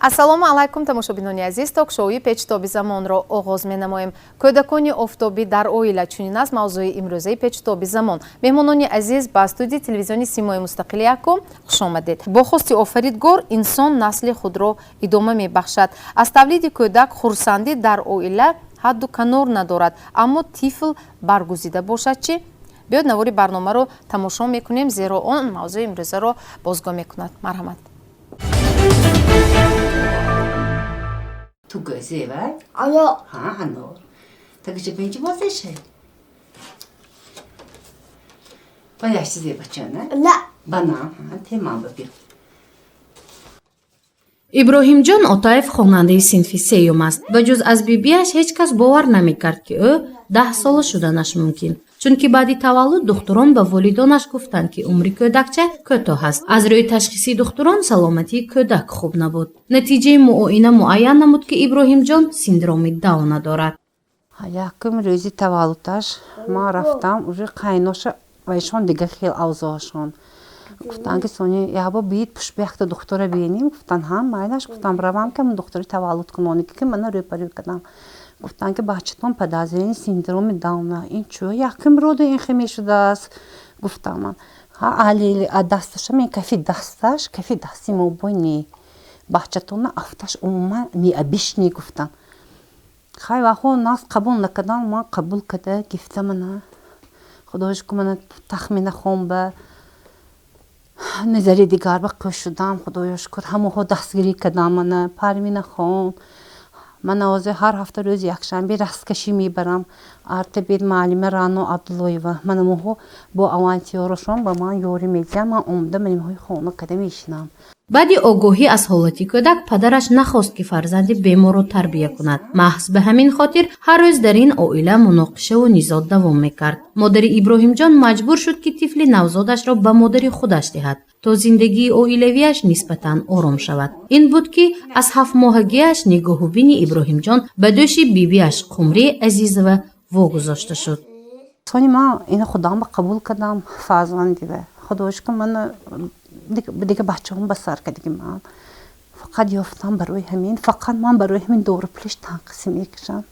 Ассалому алайкум, тамошобинони азиз. Ток-шоуи Печтоби замонро оғоз менамоем. Кӯдакони офтобӣ дар оила — чунин аст мавзӯи имрӯзаи Печтоби замон. Меҳмонони азиз, ба студияи телевизиони Симои мустақили якум хушомадед. Бо хости офаридгор инсон насли худро идома мебахшад. Аз тавлиди кӯдак хурсандӣ дар оила ҳадду канор надорад, аммо тифл баргузида бошад чӣ? Биёд, навори барномаро тамошо мекунем, зеро он мавзӯи имрӯзаро бозгӯ мекунад. Марҳамат. Tu gözü var? Alo. Ha, anor. Takıcı benci bozuşu. Bayağı size bacana. На. Bana, ha, tamam bir. Иброҳимҷон Отаев хонандаи синфи сеюм аст. Ба ҷуз аз бибиаш ҳеҷ кас бовар намекард, ки ӯ 10-сола шуданаш мумкин, чунки баъди таваллуд духтурон ба волидонаш гуфтанд, ки умри кӯдакча кӯтоҳ аст. Аз рӯи ташхиси духтурон саломатии кӯдак хуб набуд. Натиҷаи муоина муайян намуд, ки Иброҳимҷон синдроми Дауна дорад. Якум рӯзи таваллудаш ман рафтам, уже қайноша вайшон дига хел авзоашон. Гуфтанд, ки сони ябо биид пушт якта духтура бинем. Гуфтанд, ҳам майлаш, гуфтам, равам, ки духтури таваллуд кунони ки мана рӯпарӯ кардам. Гуфтанд, ки бачатон подозрение синдроми Дауна. Ин чӯ якум рода ин хе мешудааст, гуфтам ман. Ҳа, али дасташа мен кафи дасташ, кафи дасти мо бой не. Бачатона афташ умуман необычный, гуфтанд. Хай, ваҳо нас қабул накардан, ман қабул карда гифта, мана худои шукр, мана тахмина хонба назари дигар ба қӯш шудам. Худоё шукр, ҳамоҳо дастгирӣ кардам. Мана Парвина хон, мана ҳозир ҳар ҳафта рӯзи якшанбе расткашӣ мебарам. Ортопед муаллима Рано Абдуллоева, мана моҳо бо авантиёрошон ба ман ёрӣ медиҳанд. Ман омада манимҳои хона карда мешинам. Баъди огоҳӣ аз ҳолати кӯдак падараш нахост, ки фарзанди беморро тарбия кунад. Маҳз ба ҳамин хотир ҳар рӯз дар ин оила муноқишаву низоъ давом мекард. Модари Иброҳимҷон маҷбур шуд, ки тифли навзодашро ба модари худаш диҳад, то зиндагии оилавиаш нисбатан ором шавад. Ин буд, ки аз ҳафтмоҳагиаш нигоҳубини Иброҳимҷон ба дӯши бибиаш Қумрӣ Азизова вогузошта шуд. Сони ман ина худамба қабул кардам, фарзандива. Худои шукр, мана дига бачаҳом ба сар кардиги. Ман фақат ёфтам барои ҳамин, фақат ман барои ҳамин дору пулиш танқисӣ мекашам.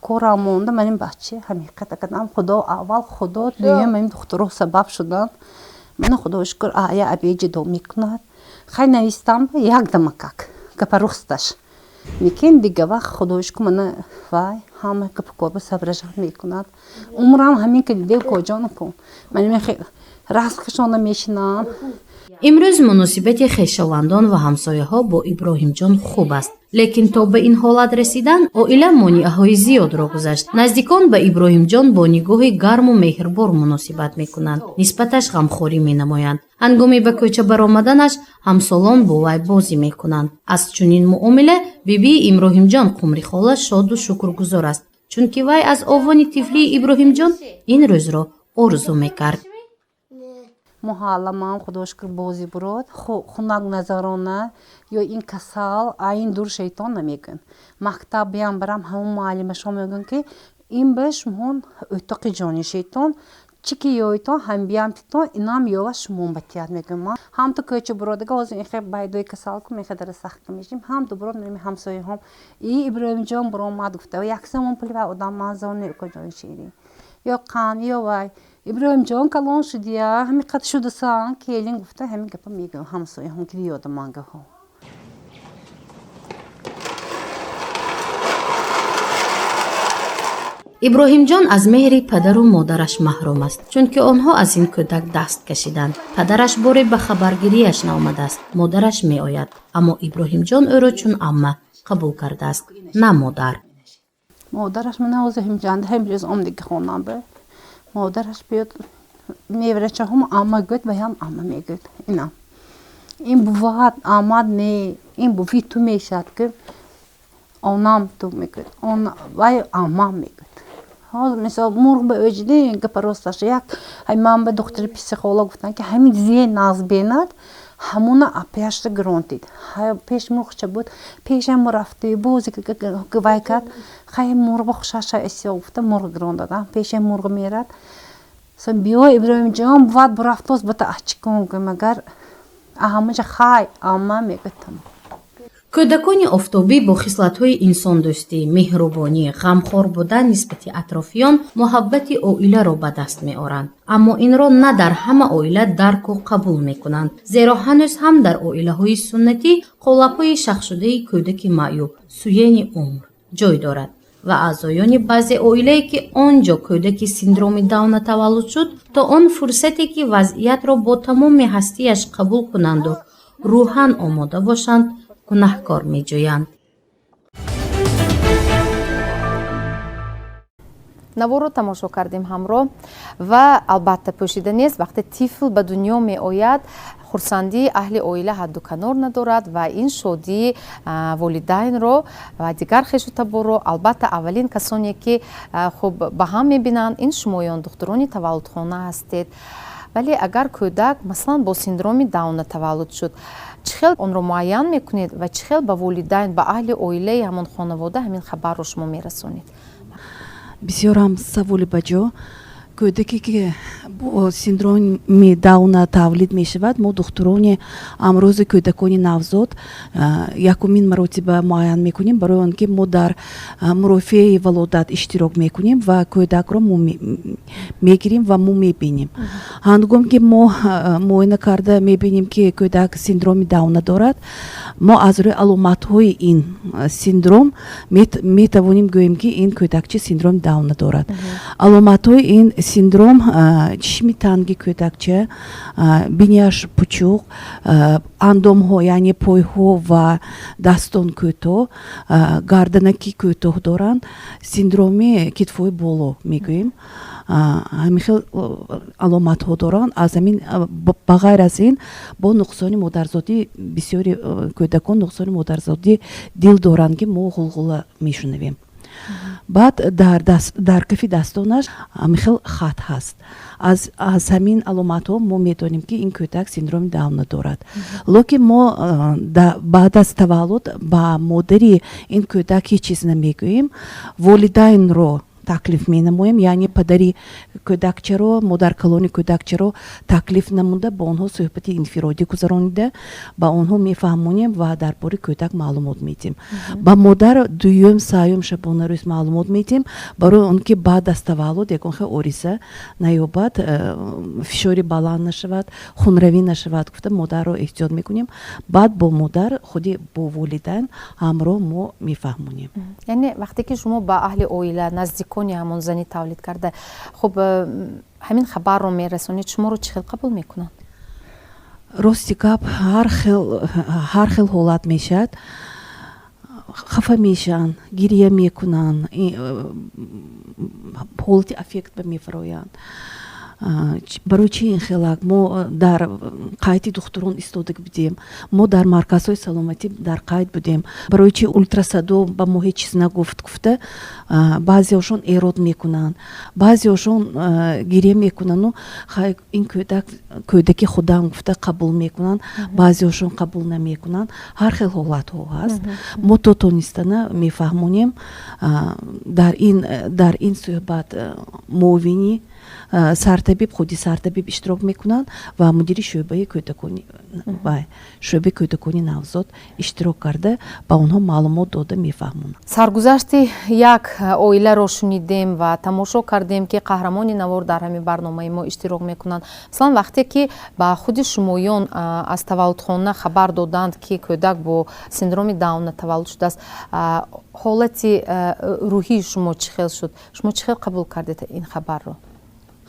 Корам монда, ман ин бача ҳамиқата кардам. Худо аввал, худо дуюм ҳамин духтуро сабаб шуданд. Мана худои шукр, ая абе ҷудо мекунад. Хай, навистам як дамакак гапа росташ, лекин дига вақт худои шукр, мана вай ҳама гапа корба сабражат мекунад. Умрам ҳамин ки дидев коҷон кун, ман расткашона мешинам. Имрӯз муносибати хешовандон ва ҳамсояҳо бо Иброҳимҷон хуб аст, лекин то ба ин ҳолат расидан оила монеаҳои зиёдро гузашт. Наздикон ба Иброҳимҷон бо нигоҳи гарму меҳрбор муносибат мекунанд, нисбаташ ғамхорӣ менамоянд. Ҳангоми ба кӯча баромаданаш ҳамсолон бо вай бозӣ мекунанд. Аз чунин муомила бибии Иброҳимҷон Қумрихола шоду шукргузор аст, чунки вай аз овони тифлии Иброҳимҷон ин рӯзро орзу мекард. Муҳалламам худо шукр бозӣ бурод, хунак назарона ё ин касал, ин дур шайтон намегӯянд. Мактаб биям барам, ҳамон муаллимашон мегӯянд, ки ин ба шумон ӯтоқи ҷони шайтон чӣ ки ёйтон ҳам биям титон, инам ёва шумон батият, мегӯям. Ман ҳам ту кӯча буродага ҳозир инхе байдои касал ку мехадара сахт мешим, ҳам ту бурод меми ҳамсояҳом и Иброҳимҷон буромад гуфта, як самон пули вай одам ман зон ҷони ширин ё қанд ё вай Иброҳимҷон калон шудия, ҳамин қад шудасан келин гуфта, ҳамин гапа мегӯям ҳамсояҳом, ки ёда ман гаҳо. Иброҳимҷон аз меҳри падару модараш маҳрум аст, чунки онҳо аз ин кӯдак даст кашиданд. Падараш боре ба хабаргириаш наомадааст. Модараш меояд, аммо Иброҳимҷон ӯро чун амма қабул кардааст, на модар. Модараш мана ҳозир ҳимҷанда, ҳамрӯз омдиги хонам ба модараш биёд, неврачаҳом амма гӯяд, ваям амма мегӯяд. Инам ин бувад амад не, ин буви ту мешавад, ки онам ту мегӯяд, вай аммам мегӯяд. Ҳозир мисол мурғ ба ӯҷиди гапа росташ, як ман ба духтари психолог гуфтанд, ки ҳамин зе нағз бенад, ҳамуна апяшта гиронтид. Пеш мурғча буд, пешам рафти бози вай кард, хай мурғ хушаша эсё гуфта, мурғ гирон додам. Пешам мурғ мерад, биё Иброҳимҷон бувад бурафтоз бата ачикун гӯм, агар ҳамаҷа хай амма мегӯяд, тамом. Кӯдакони офтобӣ бо хислатҳои инсондӯстӣ, меҳрубонӣ, ғамхор будан нисбати атрофиён муҳаббати оиларо ба даст меоранд. Аммо инро на дар ҳама оила дарку қабул мекунанд, зеро ҳанӯз ҳам дар оилаҳои суннатӣ қолабҳои шахшудаи кӯдаки маъюб, суени умр ҷой дорад ва аъзоёни баъзе оилае, ки он ҷо кӯдаки синдроми Дауна таваллуд шуд, то он фурсате, ки вазъиятро бо тамоми ҳастияш қабул кунанду рӯҳан омода бошанд, гунаҳкор меҷӯянд. Наворро тамошо кардем ҳамроҳ ва албатта пӯшида нест, вақте тифл ба дунё меояд, хурсандии аҳли оила ҳадду канор надорад ва ин шодии волидайнро ва дигар хешу таборро албатта аввалин касоне, ки хуб ба ҳам мебинанд, ин шумоён, духтурони таваллудхона ҳастед. Вале агар кӯдак, масалан, бо синдроми Дауна таваллуд шуд, чӣ хел онро муайян мекунед ва чӣ хел ба волидайн, ба аҳли оилаи ҳамон хонавода ҳамин хабарро шумо мерасонед? Бисёрам саволи баҷо. Кӯдаке, ки бо синдроми Дауна тавлид мешавад, мо, духтурони амрози кӯдакони навзод, якумин маротиба муайян мекунем, барои он ки мо дар мурофиаи валодат иштирок мекунем ва кӯдакро мо мегирем ва мо мебинем. Ҳангом ки мо муоина карда мебинем, ки кӯдак синдроми Дауна дорад, мо аз рӯи аломатҳои ин синдром метавонем гӯем, ки ин кӯдакчи синдроми Дауна дорад. Аломатҳои ин синдром: чишми танги кӯдакча, бинияш пучуқ, андомҳо, яъне пойҳо ва дастон кӯтоҳ, гарданаки кӯтоҳ доранд, синдроми китфҳои боло мегӯем, ҳамин хел аломатҳо доранд. Аз ҳамин ба ғайр аз ин, бо нуқсони модарзодӣ, бисёри кӯдакон нуқсони модарзодӣ дил доранд, ки мо ғулғула мешунавем. Баъд дар кафи дастонаш ҳамин хел хат ҳаст. Аз ҳамин аломатҳо мо медонем, ки ин кӯдак синдроми Дауна дорад. Лекин мо баъд аз таваллуд ба модари ин кӯдак ҳеҷ чиз намегӯем, волидайнро таклиф менамоем, яъне падари кӯдакчаро, модаркалони кӯдакчаро таклиф намуда, бо онҳо суҳбати инфиродӣ гузаронида, ба онҳо мефаҳмонем ва дар бораи кӯдак маълумот медиҳем. Ба модар дуюм, сеюм шабонарӯз маълумот медиҳем, барои он ки баъд аз таваллуд ягон хел ориса наёбад, фишори баланд нашавад, хунравӣ нашавад гуфта, модарро эҳтиёт мекунем. Баъд бо модар, худи бо волидайн ҳамроҳ мо мефаҳмонем. Яъне вақте ки шумо ба аҳли оила, наздикони ҳамон зани тавлид карда, хуб, ҳамин хабарро мерасонед, шуморо чӣ хел қабул мекунанд? Рости гап, ҳар хел ҳолат мешавад. Хафа мешаванд, гирия мекунанд, ҳолати аффект ба мефароянд: барои чи ин хелак? Мо дар қайди духтурон истода будем, мо дар марказҳои саломатӣ дар қайд будем, барои чи ултрасадо ба мо ҳеҷ чиз нагуфт гуфта, баъзеошон эрод мекунанд, баъзеошон гиря мекунанду хай, ин кӯдак кӯдаки худам гуфта қабул мекунанд, баъзеошон қабул намекунанд. Ҳар хел ҳолатҳо ҳаст. Мо то тонистана мефаҳмонем. Дар ин суҳбат муовини сартабиб, худи сартабиб иштирок мекунанд ва мудири шӯъбаи кӯдакони, шӯъбаи кӯдакони навзод иштирок карда, ба онҳо маълумот дода мефаҳмонанд. Саргузашти як оиларо шунидем ва тамошо кардем, ки қаҳрамони навор дар ҳамин барномаи мо иштирок мекунанд. Масалан, вақте ки ба худи шумоён аз таваллудхона хабар доданд, ки кӯдак бо синдроми Дауна таваллуд шудааст, ҳолати рӯҳии шумо чӣ хел шуд? Шумо чӣ хел қабул кардед ин хабарро?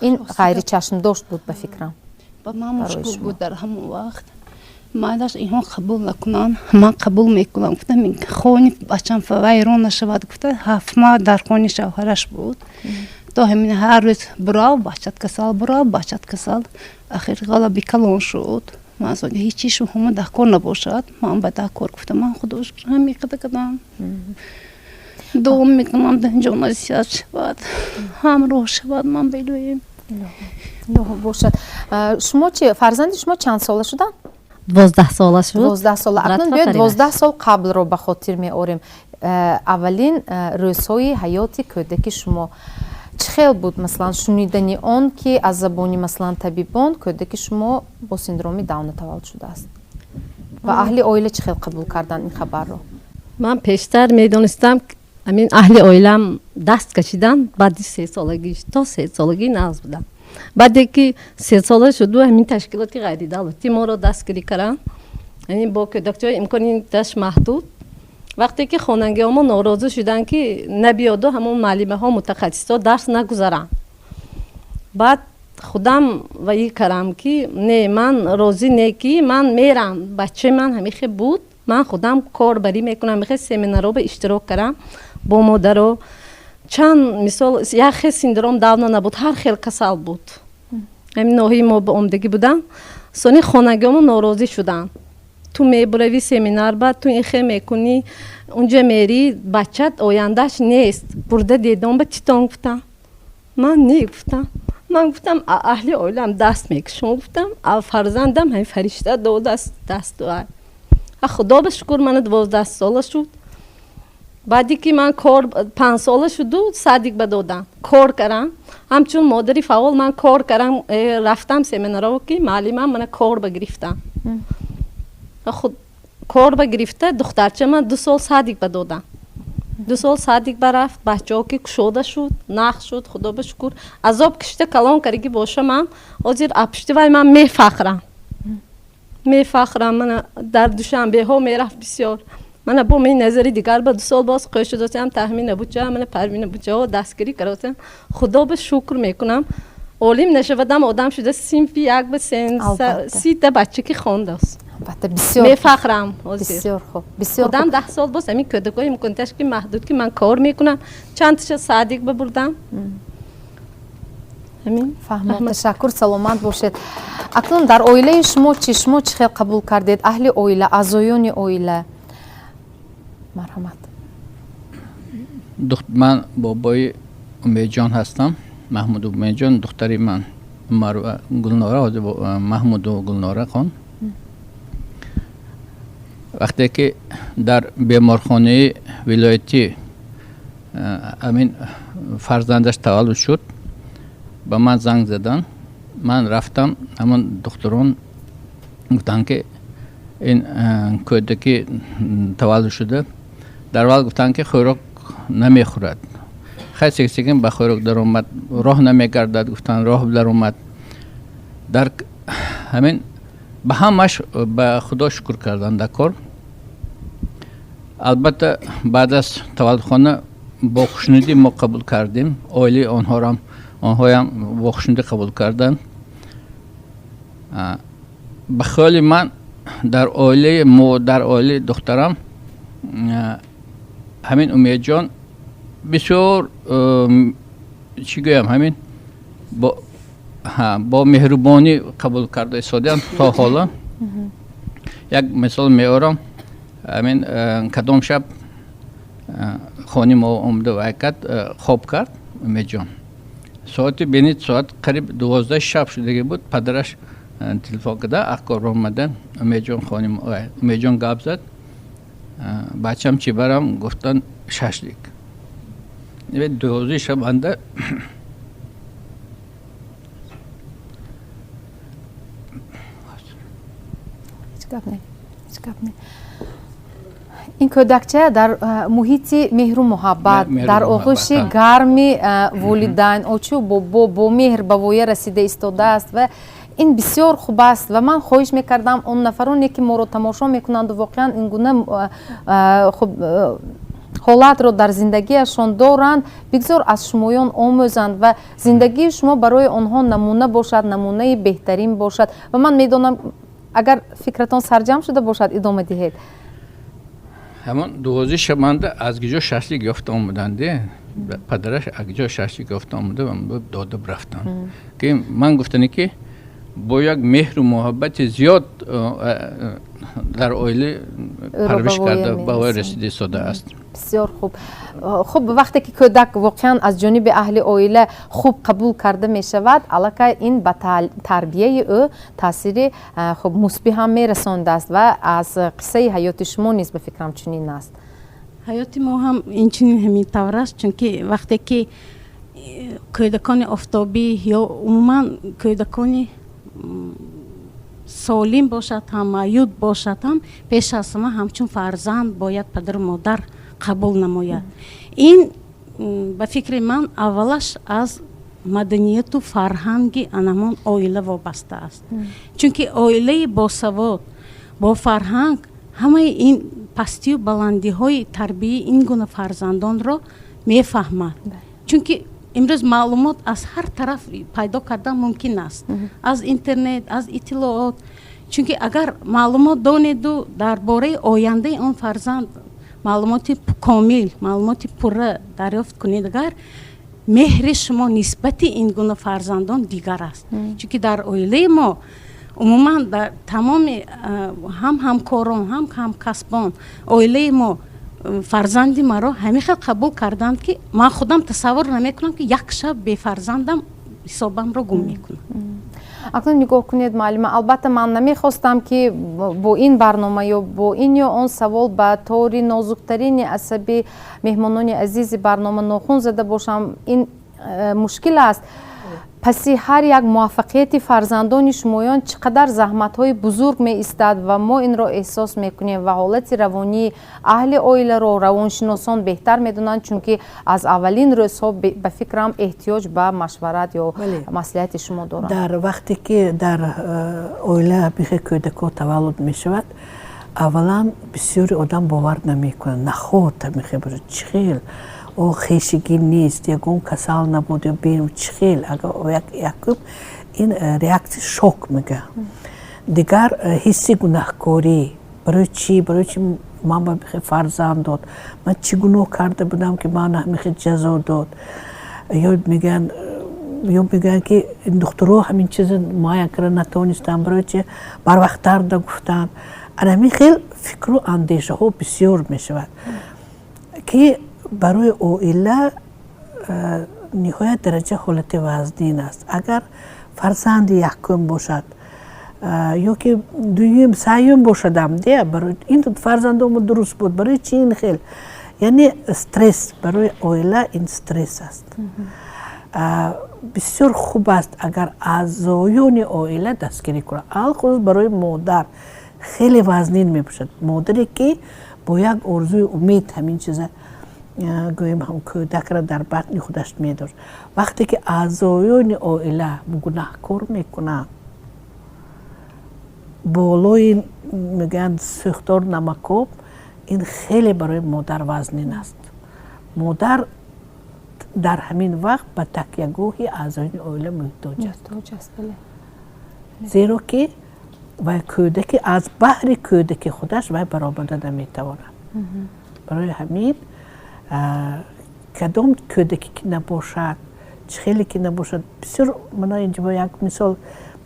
Ин ғайричашмдошт буд, ба фикрам. Ба ман мушкил буд дар ҳамон вақт. Майлаш, инҳо қабул накунанд, ман қабул мекунам гуфтам, хони бачам вайрон нашавад гуфта. 7 моҳ дар хони шавҳараш буд. То ҳамин ҳар рӯз бурав, бачат касал, бурав, бачат касал. Ахир ғалаби калон шуд. Ман ҳеҷ чиз шумо дар кор набошад, ман ба дар кор гуфтам. Ман худо шукр, ҳамин қадар кардам. Дуо мекунам, ҷона сиҳат шавад, ҳамроҳ шавад, ман белӯем. Илоҳо бошад. Шумо чи, фарзанди шумо чанд сола шуданд? 12 сола шуд. 12 сола. Акнун биёед, 12 сол қаблро ба хотир меорем. Аввалин рӯзҳои ҳаёти кӯдаки шумо чӣ хел буд? Масалан, шунидани он, ки аз забони, масалан, табибон кӯдаки шумо бо синдроми Дауна таваллуд шудааст. Ва аҳли оила чӣ хел қабул карданд ин хабарро? Ман пештар медонистам, ҳамин аҳли оилам даст кашидан баъди 3 солагӣ. То 3 солагӣ нағз будам. Баъде ки 3 сола шуду, ҳамин ташкилоти ғайридавлатӣ моро дастгирӣ карданд, ҳамин бо кӯдакчаҳои имконияташ маҳдуд. Вақте ки хонагиҳомо норозӣ шуданд, ки набиёду ҳамон муаллимаҳо, мутахассисҳо дарс нагузаранд, баъд худам ваӣ кардам, ки не, ман розӣ не, ки ман мерам, бачаи ман ҳамихе буд, ман худам корбарӣ мекунам. Михе семинаро ба иштирок кардам бо модаро. Чанд мисол, як хел синдром Дауна набуд, ҳар хел касал буд. Ҳамин ноҳияи мо ба омдагӣ буданд. Сони хонагиҳомо норозӣ шуданд: ту мебуравӣ семинар, ба ту ин хел мекунӣ, унҷа мерӣ, бачат ояндааш нест. Бурда дедон ба титон гуфтам. Ман не гуфтам, ман гуфтам, аҳли оилам даст мекушам, гуфтам, фарзандам ҳамин фаришта додааст дасту. Худо ба шукр, мана 12 сола шуд. Баъде ки ман кор, 5 сола шуду, садик ба додам, кор кардам. Ҳамчун модари фаъол ман кор кардам, рафтам семинаро, ки муаллимам мана кор ба гирифтам. Худ кор ба гирифта, духтарча ман 2 сол садик ба додам. 2 сол садик ба рафт. Бачаҳо ки кушода шуд, нағз шуд, худо ба шукр. Азоб кишида калон кардаги боша, ман ҳозир апишти вай ман мефахрам, мефахрам. Мана дар Душанбеҳо мерафт бисёр. Мана бо ми назари дигар ба 2 сол боз қӯша досиам, Таҳмина буча, мана Парвина бучаҳо дастгирӣ кардосиам. Худо ба шукр мекунам, олим нашавадам, одам шуда, синфи як ба 30-та бача ки хондааст. Албатта, бисёр мефахрам. Бисёр хуб, бисёр. Худам 10 сол боз ҳамин кӯдакҳои имкониташ ки маҳдуд ки ман кор мекунам, чандташа садик бабурдам. Фаҳмо, ташаккур, саломат бошед. Акнун дар оилаи шумо чӣ? Шумо чӣ хел қабул кардед, аҳли оила, аъзоёни оила? Марҳамат. Ман бобои Умедҷон ҳастам, Маҳмуду Умедҷон. Духтари ман Гулнора, ҳозир Маҳмуду Гулнора хон. Вақте ки дар беморхонаи вилоятӣ ҳамин фарзандаш таваллуд шуд, ба ман занг заданд, ман рафтам. Ҳамон духтурон гуфтанд, ки ин кӯдаки таваллуд шуда, дар аввал гуфтанд, ки хӯрок намехӯрад. Хай, секин ба хӯрок даромад, роҳ намегардад гуфтанд, роҳ даромад. Дар ҳамин ба ҳамаш ба Худо шукр кардан дар кор. Албатта, баъд аз таваллудхона бо хушнудӣ мо қабул кардем, оилаи онҳорам, онҳоям бо хушнудӣ қабул карданд. Ба хаёли ман, дар оилаи мо, дар оилаи духтарам ҳамин Умедҷон бисёр, чӣ гӯям, ҳамин бо меҳрубонӣ қабул карда истодиам то ҳоло. Як мисол меорам. Ҳамин кадом шаб хони мо омада вай кард, хоб кард Умедҷон. Соати, бинед, соат қариб 12 шаб шудагӣ буд. Падараш телефон карда, ахкор омада, Умедҷон хони, Умедҷон гап зад: «Бачам, чӣ барам?» Гуфтан: «Шашлик». 12 шаб анда. Гап не, ҳеҷ гап не. Ин кӯдакча дар муҳити меҳру муҳаббат, дар оғӯши гарми волидайн, очу бобо, бо меҳр ба воя расида истодааст ва ин бисёр хуб аст. Ва ман хоҳиш мекардам, он нафароне ки моро тамошо мекунанду воқеан ин гуна хуб ҳолатро дар зиндагиашон доранд, бигзор аз шумоён омӯзанд ва зиндагии шумо барои онҳо намуна бошад, намунаи беҳтарин бошад. Ва ман медонам, агар фикратон сарҷамъ шуда бошад, идома диҳед. Ҳамон 12 шабанда аз киҷо шашлик ёфта омаданде, падараш аз киҷо шашлик ёфта омада дода рафтанд, ки ман гуфтане, ки бо як меҳру муҳаббати зиёд дар оила парвариш карда, ба воя расида истодааст. Бисёр хуб. Хуб, вақте ки кӯдак воқеан аз ҷониби аҳли оила хуб қабул карда мешавад, аллакай ин ба тарбияи ӯ таъсири хуб, мусбӣ ҳам мерасондааст. Ва аз қиссаи ҳаёти шумо низ, ба фикрам, чунин аст. Ҳаёти мо ҳам инчунин ҳамин тавр аст, чунки вақте ки кӯдакони офтобӣ ё умуман кӯдакони Солим бошад ҳам, маъюб бошад ҳам, пеш аз ҳама ҳамчун фарзанд бояд падару модар қабул намояд. Ин, ба фикри ман, аввалаш аз маданияту фарҳанги анамон оила вобаста аст, чунки оилаи босавод, бо фарҳанг ҳамаи ин пастию баландиҳои тарбияи ин гуна фарзандонро мефаҳмад, чунки имрӯз маълумот аз ҳар тараф пайдо кардан мумкин аст, аз интернет, аз иттилоот. Чунки агар маълумот донеду дар бораи ояндаи он фарзанд маълумоти комил, маълумоти пурра дарёфт кунед, агар меҳри шумо нисбати ин гуна фарзандон дигар аст. Чунки дар оилаи мо, умуман дар тамоми ҳам ҳамкорон, ҳам ҳамкасбон, оилаи мо фарзанди маро ҳамин хел қабул карданд, ки ман худам тасаввур намекунам, ки як шаб бефарзандам ҳисобамро гум мекунам. Акнун нигоҳ кунед, муаллима, албатта, ман намехостам, ки бо ин барнома ё бо ин ё он савол ба тори нозуктарини асаби меҳмонони азизи барнома нохун зада бошам. Ин мушкил аст. Паси ҳар як муваффақияти фарзандони шумоён чӣ қадар заҳматҳои бузург меистад ва мо инро эҳсос мекунем ва ҳолати равонии аҳли оиларо равоншиносон беҳтар медонанд, чунки аз аввалин рӯзҳо, ба фикрам, эҳтиёҷ ба машварат ё маслиҳати шумо доранд. Дар вақте ки дар оила бихе кӯдако таваллуд мешавад, аввалан бисёри одам бовар намекунад: наход мехе бошад, чӣ хел, о хешигӣ нест, ягон касал набуд ё бе чӣ хел. Якум ин реакция шок мега, дигар ҳисси гунаҳкорӣ: барои чӣ, барои чӣ ман ба михе фарзанд дод, ман чӣ гуноҳ карда будам, ки ман михе ҷазо дод? Ё мегӯянд, ки духтуро ҳамин чиза муайян карда натонистанд, барои чи барвақттар нагуфтанд? Ана ҳамин хел фикру андешаҳо бисёр мешавад, ки барои оила ниҳоят дараҷа ҳолати вазнин аст. Агар фарзанди якум бошад ё ки дуюм, сеюм бошадам, де ин фарзандомо дуруст буд, барои чи ин хел? Яъне стресс, барои оила ин стресс аст. Бисёр хуб аст, агар аъзоёни оила дастгирӣ кунанд. Алхусус барои модар хеле вазнин мебошад, модаре ки бо як орзуи умед ҳамин чиза, гӯем, ҳам кӯдакро дар батни худаш медошт. Вақте ки аъзоёни оила гунаҳкор мекунанд, болои, мегӯянд, сӯхтор намакоб, ин хеле барои модар вазнин аст. Модар дар ҳамин вақт ба такягоҳи аъзоёни оила муҳтоҷ аст, зеро ки вай кӯдаки аз баҳри кӯдаки худаш вай баромада наметавонад. Барои ҳамин кадом кӯдаке ки набошад, чӣ хеле ки набошад, бисёр мана инҷо як мисол: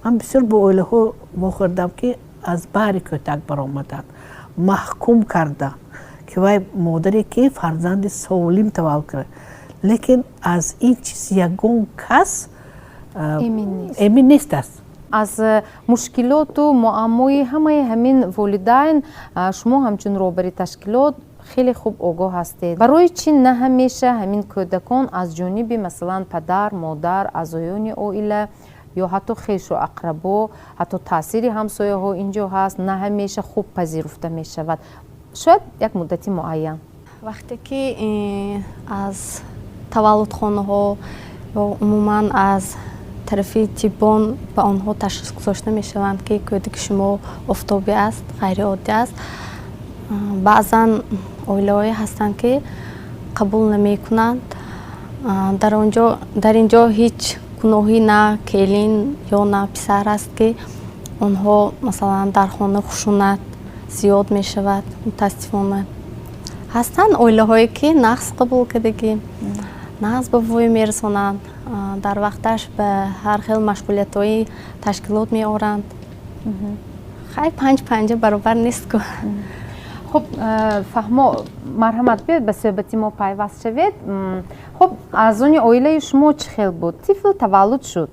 ман бисёр бо оилаҳо вохӯрдам, ки аз баҳри кӯдак баромаданд, маҳкум карданд, ки вай модаре ки фарзанди солим таваллуд кард, лекин аз ин чиз ягон кас эмин нест аст. Аз мушкилоту муаммои ҳамаи ҳамин волидайн шумо ҳамчун роҳбари ташкилот хеле хуб огоҳ ҳастед. Барои чӣ на ҳамеша ҳамин кӯдакон аз ҷониби, масалан, падар, модар, аъзоёни оила ё ҳатто хешу ақрабо, ҳатто таъсири ҳамсояҳо инҷо ҳаст, на ҳамеша хуб пазируфта мешавад, шояд як муддати муайян? Вақте ки аз таваллудхонаҳо ё умуман аз тарафи тиббон ба онҳо ташхис гузошта мешаванд, ки кӯдаки шумо офтобӣ аст, ғайриоддӣ аст, баъзан оилаҳое ҳастанд, ки қабул намекунанд. Дар ин ҷо ҳеҷ гуноҳӣ на келин ё на писар аст, ки онҳо, масалан, дар хона хушунат зиёд мешавад. Мутаассифона, ҳастанд оилаҳое, ки нағз қабул кардагӣ, нағз ба воя мерасонанд, дар вақташ ба ҳар хел машғулиятҳои ташкилот меоранд. Хай, панҷ панҷа баробар нест ку. Хуб, Фаҳмо, марҳамат, биёед, ба суҳбати мо пайваст шавед. Хуб, аз они оилаи шумо чӣ хел буд? Тифл таваллуд шуд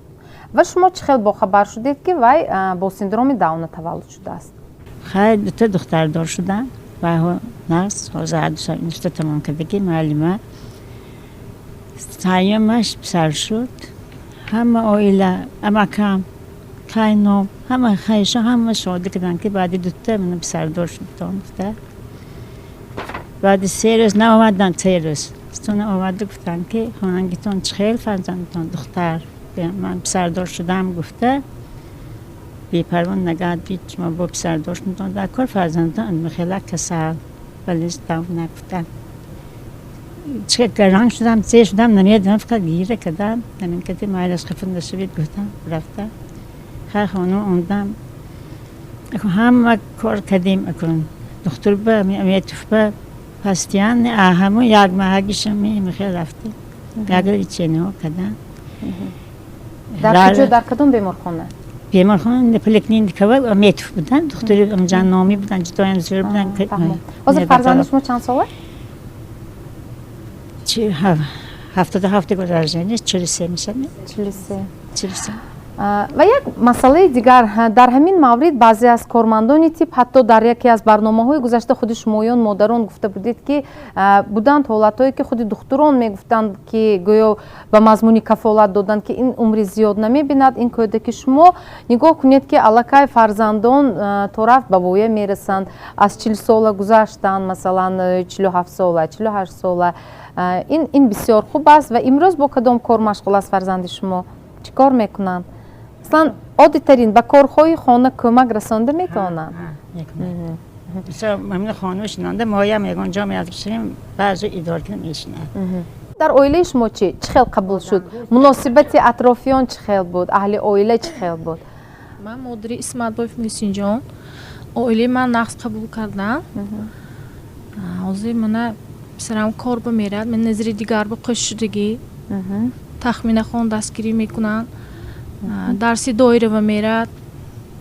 ва шумо чӣ хел бохабар шудед, ки вай бо синдроми Дауна таваллуд шудааст? Хай, дута духтардор шудам. Вайҳо нағз, ҳозир ҳардута тамом кардагӣ, муаллима. Сеюмаш писар шуд. Ҳама оила, амакам, Қайном, ҳама хеша, ҳама шодӣ карданд, ки баъди дута мана писардор шудтон гуфта. Баъди 3 рӯз наомаданд, 3 рӯз стона омаду гуфтанд, ки хонангитон чӣ хел, фарзандтон духтар, ман писардор шудам гуфта, бепарво нагардид, шумо бо писардор шудтон дар кор, фарзандтон хела касал, вале нагуфтанд. Чӣ гаранг шудам, зе шудам, намедонам, фақат гира кардам. Ҳамин кади майлаш, хафа нашавед гуфтам, рафтам. Хай, хона омдам, ҳама кор кардем. Акун духтур ба Аметов ба постоянно ҳамун як маҳагиша мехел рафтем, як лечение ҳо кардам. Дар куҷо, дар кадом беморхона? Беморхона поликлиникава Аметов будан, духтури амҷан номӣ будан, ҷудоям зӯр будан. Ҳозир фарзанди шумо чанд сола? 77 год рождения, 43 мешавад. 43. 43. Ва як масъалаи дигар дар ҳамин маврид: баъзе аз кормандони тиб, ҳатто дар яке аз барномаҳои гузашта худи шумоён, модарон, гуфта будед, ки буданд ҳолатҳое, ки худи духтурон мегуфтанд, ки гӯё ба мазмуни кафолат доданд, ки ин умри зиёд намебинад ин кӯдаки шумо. Нигоҳ кунед, ки аллакай фарзандон то рафт ба воя мерасанд, аз 40 сола гузаштанд, масалан 47 сола, 48 сола. Ин бисёр хуб аст. Ва имрӯз бо кадом кор машғул аст фарзанди шумо, чӣ кор мекунанд? Масалан, оддитарин ба корҳои хона кӯмак расонда метавонанд? Ҳамин хона шинонда, моям ягон ҷо меяшем, баъзе идора мешинад. Дар оилаи шумо чӣ хел қабул шуд? Муносибати атрофиён чӣ хел буд, аҳли оила чӣ хел буд? Ман модари Исматбоев Муҳсинҷон. Оилаи ман нағз қабул кардам. Ҳозир мана писарам кор ба мерад, ман назари дигар ба қӯш шудагӣ, тахминахон дастгирӣ мекунанд, дарси доирава мерад.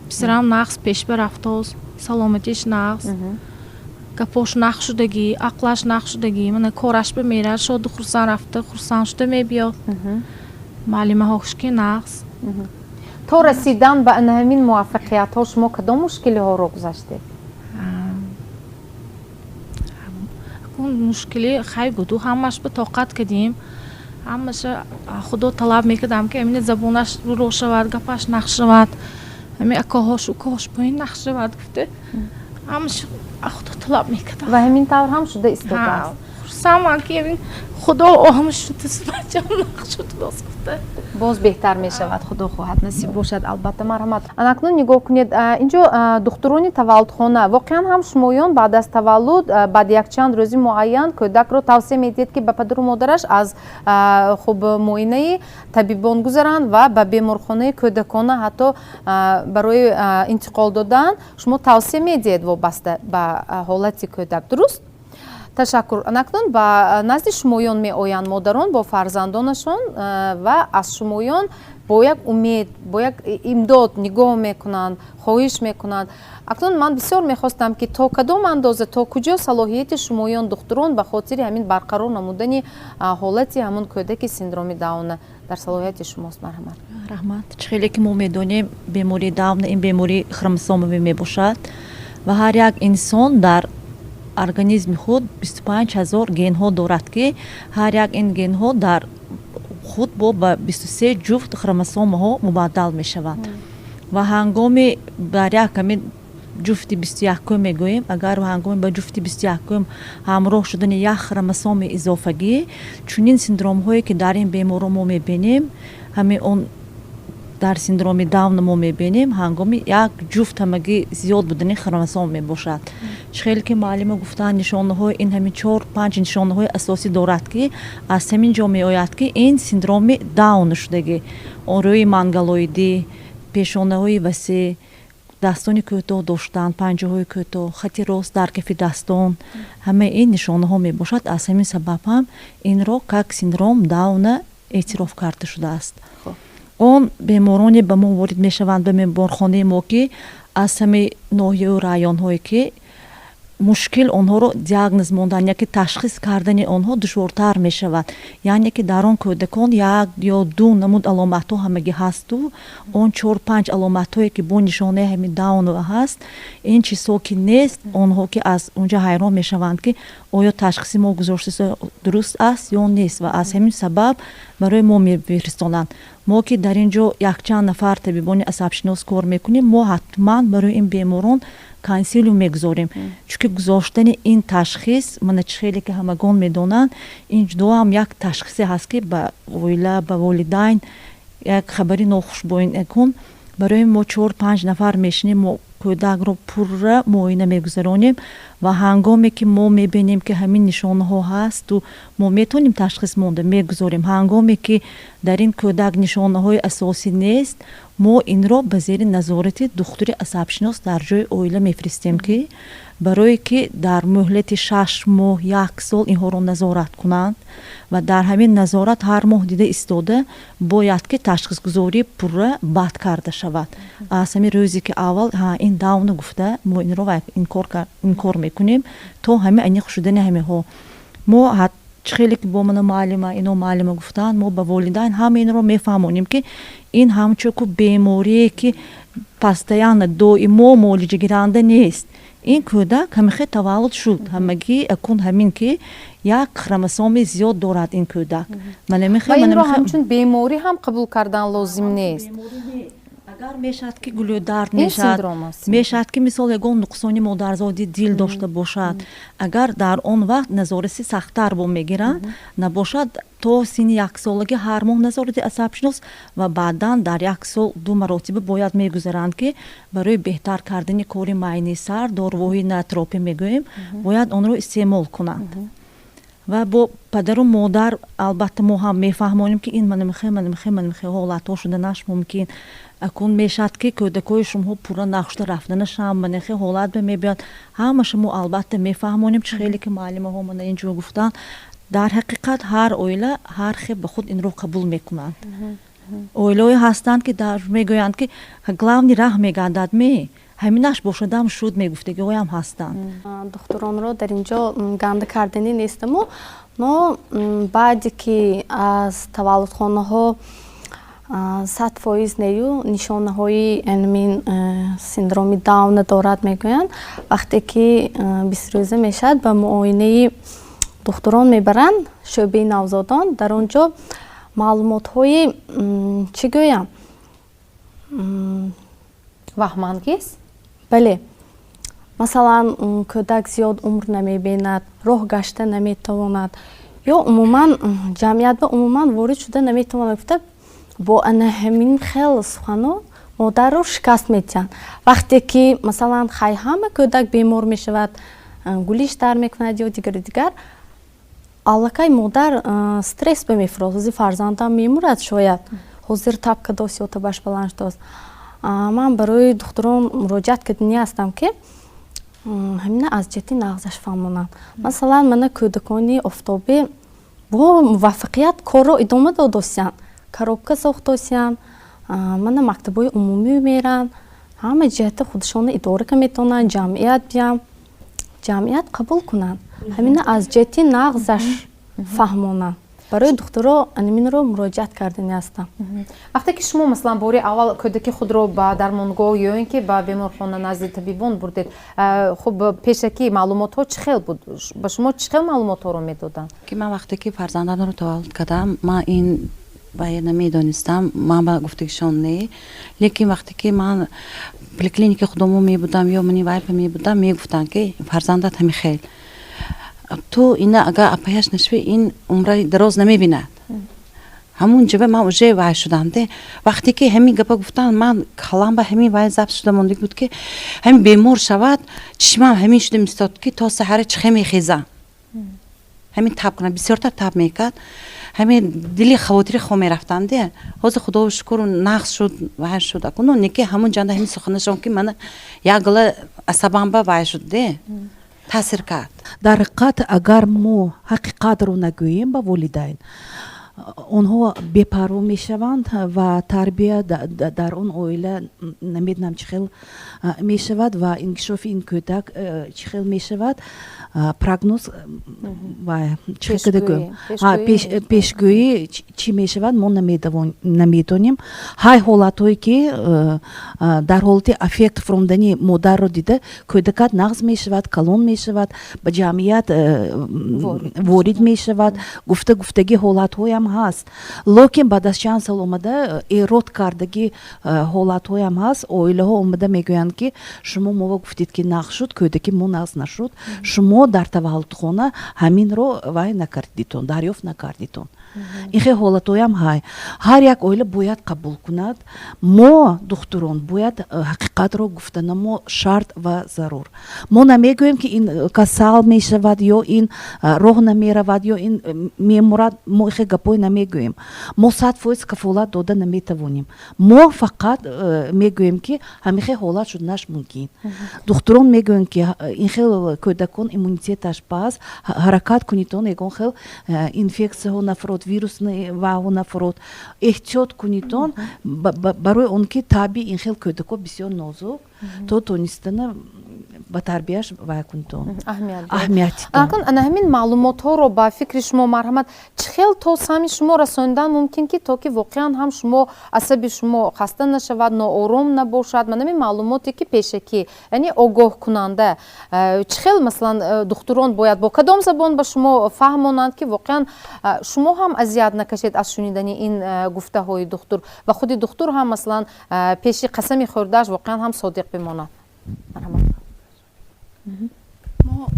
Писарам нағз пешба рафтоз, саломатиш нағз, гапош нағз шудагӣ, ақлаш нағз шудагӣ. Мана кораш ба мерад, шоду хурсанд рафта, хурсанд шуда мебиёд. Муаллимаҳош ки нағз. То расидан ба ана ҳамин муваффақиятҳо шумо кадом мушкилиҳоро гузаштед? Мушкили хай буду, ҳамаш ба тоқат кардем. Ҳамаша Худо талаб мекардам, ки амина забонаш рӯ шавад, гапаш нағз шавад, ҳами акоҳош, укоҳош боин нағз шавад гуфта, ҳамаш Худо талаб мекардам. Ва ҳамин тавр ҳам шуда истодааст. Хурсандам, ки ҳамин Худо ҳама шуд, бачам нағз шуд боз гуфта. Боз беҳтар мешавад, Худо хоҳад, насиб бошад, албатта. Марҳамат. Анакнун нигоҳ кунед, инҷо духтурони таваллудхона воқеан ҳам шумоён баъд аз таваллуд, баъди якчанд рӯзи муайян кӯдакро тавсия медиҳед, ки ба падару модараш аз хуб муоинаи табибон гузаранд ва ба беморхонаи кӯдакона ҳатто барои интиқол додан шумо тавсия медиҳед вобаста ба ҳолати кӯдак, дуруст? Ташаккур. Анакнун ба назди шумоён меоянд модарон бо фарзандонашон ва аз шумоён бо як умед, бо як имдод нигоҳ мекунанд, хоҳиш мекунанд. Акнун ман бисёр мехостам, ки то кадом андоза, то куҷо салоҳияти шумоён, духтурон, ба хотири ҳамин барқарор намудани ҳолати ҳамон кӯдаки синдроми Дауна дар салоҳияти шумост. Марҳамат. Раҳмат. Чӣ хеле ки мо медонем, бемории Дауна ин бемории хромосомавӣ мебошад ва ҳар як инсон дар организми худ 25 000 генҳо дорад, ки ҳар як ин генҳо дар худ бо ба 23 ҷуфт хромосомаҳо мубаддал мешаванд. Ва ҳангоми дар як ҳамин ҷуфти 21-ум мегӯем, агар ҳангоми ба ҷуфти 21-ум ҳамроҳ шудани як хромосоми изофагӣ, чунин синдромҳое ки дар ин беморон мо мебинем, ҳамин он дар синдроми Дауна мо мебинем, ҳангоми як ҷуфт ҳамагӣ зиёд будани хромосом мебошад. Чӣ хеле ки муаллима гуфтанд, нишонаҳои ин ҳамин чор панҷ нишонаҳои асосӣ дорад, ки аз ҳамин ҷо меояд, ки ин синдроми Дауна шудагӣ: рӯи монголоидӣ, пешонаҳои васеъ, дастони кӯтоҳ доштан, панҷаҳои кӯтоҳ, хати рост дар кафи дастон, ҳамаи ин нишонаҳо мебошад. Аз ҳамин сабаб ҳам инро как синдром Дауна эътироф карда шудааст. Он бемороне ба мо ворид мешаванд ба беморхонаи мо, ки аз ҳамаи ноҳияю районҳое, ки мушкил онҳоро диагноз мондан яки ташхис кардани онҳо душвортар мешавад, яъне ки дар он кӯдакон як ё ду намуд аломатҳо ҳамагӣ ҳасту он чор панҷ аломатҳое ки бо нишонаи ҳамин Даунова ҳаст, ин чизҳо ки нест. Онҳо ки аз унҷа ҳайрон мешаванд, ки оё ташхиси мо гузошта дуруст аст ё нест, ва аз ҳамин сабаб Барои мо мефиристонанд. Мо ки дар ин ҷо якчанд нафар табибони асабшинос кор мекунем, мо ҳатман барои ин беморон консилиум мегузорем, чунки гузоштани ин ташхис, мана чӣ хеле ки ҳамагон медонанд, ин ҷудоам як ташхисе ҳаст, ки ба оила, ба волидайн як хабари нохушбоинкун. Барои мо чор панҷ нафар мешинем, мо кӯдакро пурра муоина мегузаронем ва ҳангоме ки мо мебинем, ки ҳамин нишонаҳо ҳасту мо метавонем ташхис монда мегузорем. Ҳангоме ки дар ин кӯдак нишонаҳои асосӣ нест, мо инро ба зери назорати духтури асабшинос дар ҷои оила мефиристем, ки барое ки дар муҳлати 6 моҳ, як сол инҳоро назорат кунанд ва дар ҳамин назорат ҳар моҳ дида истода бояд, ки ташхисгузории пурра бад карда шавад. Аз ҳамин рӯзе ки аввал ин Дауна гуфта, мо инро инкор мекунем то ҳамин аниқ шудани ҳаминҳо. Мо чӣ хеле ки бо мана муаллима, ино муаллима гуфтанд, мо ба волидайн ҳама инро мефаҳмонем, ки ин ҳамчун ку беморие, ки постоянно, доимо муолиҷагиранда нест. Ин кӯдак ҳамихел таваллуд шуд, ҳамагӣ акун ҳамин ки як хромосоми зиёд дорад ин кӯдак. Инро ҳамчун беморӣ ҳам қабул кардан лозим нест. Агар мешавад, ки гулӯдард мешавад, мешавад, ки мисол ягон нуқсони модарзоди дил дошта бошад, агар дар он вақт назорати сахттар бо мегиранд. Набошад, то синни яксолагӣ ҳар моҳ назорати асабшинос ва баъдан дар як сол ду маротиба бояд мегузаранд, ки барои беҳтар кардани кори майни сар доруҳои ноотропӣ мегӯем, бояд онро истеъмол кунанд. Ва бо падару модар албатта мо ҳам мефаҳмонем, ки ин манамихе, манамихе, манамихе ҳолатҳо шуданаш мумкин. Акун мешавад, ки кӯдакҳои шумоҳо пурра нахушта рафтанашам манахе ҳолат ба мебиёд. Ҳамаша мо албатта мефаҳмонем. Чӣ хеле ки муаллимаҳо мана ин ҷо гуфтанд, дар ҳақиқат ҳар оила ҳар хел ба худ инро қабул мекунанд. Оилаҳое ҳастанд, ки дар мегӯянд, ки главный раҳ мегардад, ме ҳаминаш бошадам шуд, мегуфтагиҳоям ҳастанд. Духтуронро дар ин ҷо ганда карданӣ нестаму, но баъде ки аз таваллудхонаҳо 100% нею нишонаҳои анмин синдроми Дауна дорад мегӯянд, вақте ки 20 рӯза мешавад, ба муоинаи духтурон мебаранд, шӯъбаи навзодон. Дар он ҷо маълумотҳои, чӣ гӯям, ваҳмангез. Бале, масалан, кӯдак зиёд умр намебинад, роҳ гашта наметавонад ё умуман ҷамъият ба умуман ворид шуда наметавонад гуфта, бо ана ҳамин хел сухано модарро шикаст медиҳанд. Вақте ки, масалан, хай, ҳама кӯдак бемор мешавад, гулиш дар мекунад ё дигару дигар, аллакай модар стресс ба мефурод: ҳозир фарзандам мемурад, шояд ҳозир таб кадост ё табаш баланд шудааст. Ман барои духтурон муроҷиат кардани ҳастам, ки ҳамина аз ҷиҳати нағзаш фаҳмонанд. Масалан, мана кӯдакони офтобӣ бо муваффақият корро идома додосиянд, коробка сохтосиянд, мана мактабҳои умумӣ меранд, ҳама ҷиҳати худашонро идора ка метавонанд, ҷамъият биям, ҷамъият қабул кунанд. Ҳамина аз ҷиҳати нағзаш фаҳмонанд. Барои духтуро анаминро муроҷиат кардани ҳастам. Вақте ки шумо, масалан, бори аввал кӯдаки худро ба дармонгоҳ ё ин ки ба беморхона назди табибон бурдед, хуб, пешакӣ маълумотҳо чӣ хел буд? Ба шумо чӣ хел маълумотҳоро медоданд? Ки ман вақте ки фарзандамро таваллуд кардам, ман ин ба намедонистам, ман ба гуфтагишон не, лекин вақте ки ман поликлиника худомо мебудам ё мани вайпа мебудам, мегуфтанд, ки фарзандат ҳами хел, ту ина агар апаяш нашавӣ, ин умраи дароз намебинад. Ҳамун ҷаба ман уже вай шудам де. Вақте ки ҳамин гапа гуфтанд, ман калам ба ҳамин вай забт шуда мондагӣ буд, ки ҳамин бемор шавад, чишмам ҳамин шуда мистод, ки то саҳара чихе мехезам, ҳамин таб кунам, бисёртар таб мекард, ҳамин дили хавотири хо мерафтам де. Ҳозир, худоро шукр, нағз шуд, вай шуд. Акуно неки ҳамун ҷанда ҳамин суханашон, ки мана як гала асабам ба вай шуд де, таъсир кард. Дар ҳақиқат, агар мо ҳақиқатро нагӯем ба волидайн, онҳо бепарво мешаванд ва тарбия дар он оила намедонам чӣ хел мешавад ва инкишофи ин кӯдак чӣ хел мешавад, прогноз ва чӣ хел гӯем, пешгӯӣ чӣ мешавад, мо намедонем. Ҳай, ҳолатҳое ки дар ҳолати аффект фуромдани модарро дида, кӯдакат нағз мешавад, калон мешавад, ба ҷамъият ворид мешавад, гуфта гуфтагӣ ҳолатҳоям. ҳаст, лекин баъд аз чанд сол омада эрод кардагӣ ҳолатҳоям ҳаст. Оилаҳо омада мегӯянд, ки шумо мова гуфтед, ки нағз шуд, кӯдаки мо нағз нашуд, шумо дар таваллудхона ҳаминро вай накардитон, дарёфт накардитон. Ин хел ҳолатҳоям ҳай. Ҳар як оила бояд қабул кунад. Мо духтурон бояд ҳақиқатро гуфтана мо шарт ва зарур. Мо намегӯем, ки ин касал мешавад ё ин роҳ намеравад ё ин мемурад. Мо ихел гапҳое намегӯем. Мо 100% кафолат дода наметавонем. Мо фақат мегӯем, ки ҳамин хел ҳолат шуданаш мумкин. Духтурон мегӯянд, ки ин хел кӯдакон иммунитеташ паст, ҳаракат кунитон, ягон хел инфексияҳо нафурод, вирусный ваҳо нафурод, эҳтиёт кунитон, барои он ки таби ин хел кӯдакҳо бисёр нозук, то тонистана ба тарбияш вай кунитон. Аҳамият. Ана ҳамин маълумотҳоро, ба фикри шумо, марҳамат, чӣ хел то сами шумо расонидан мумкин, ки то ки воқеан ҳам шумо асаби шумо хаста нашавад, ноором набошад? Ман ҳамин маълумоте, ки пешакӣ, яъне огоҳкунанда, чӣ хел, масалан, духтурон бояд бо кадом забон ба шумо фаҳмонанд, ки воқеан шумо ҳам азият накашед аз шунидани ин гуфтаҳои духтур ва худи духтур ҳам, масалан, пеши қасами хӯрдааш воқеан ҳам содиқ бимонад? Марҳамат. Мо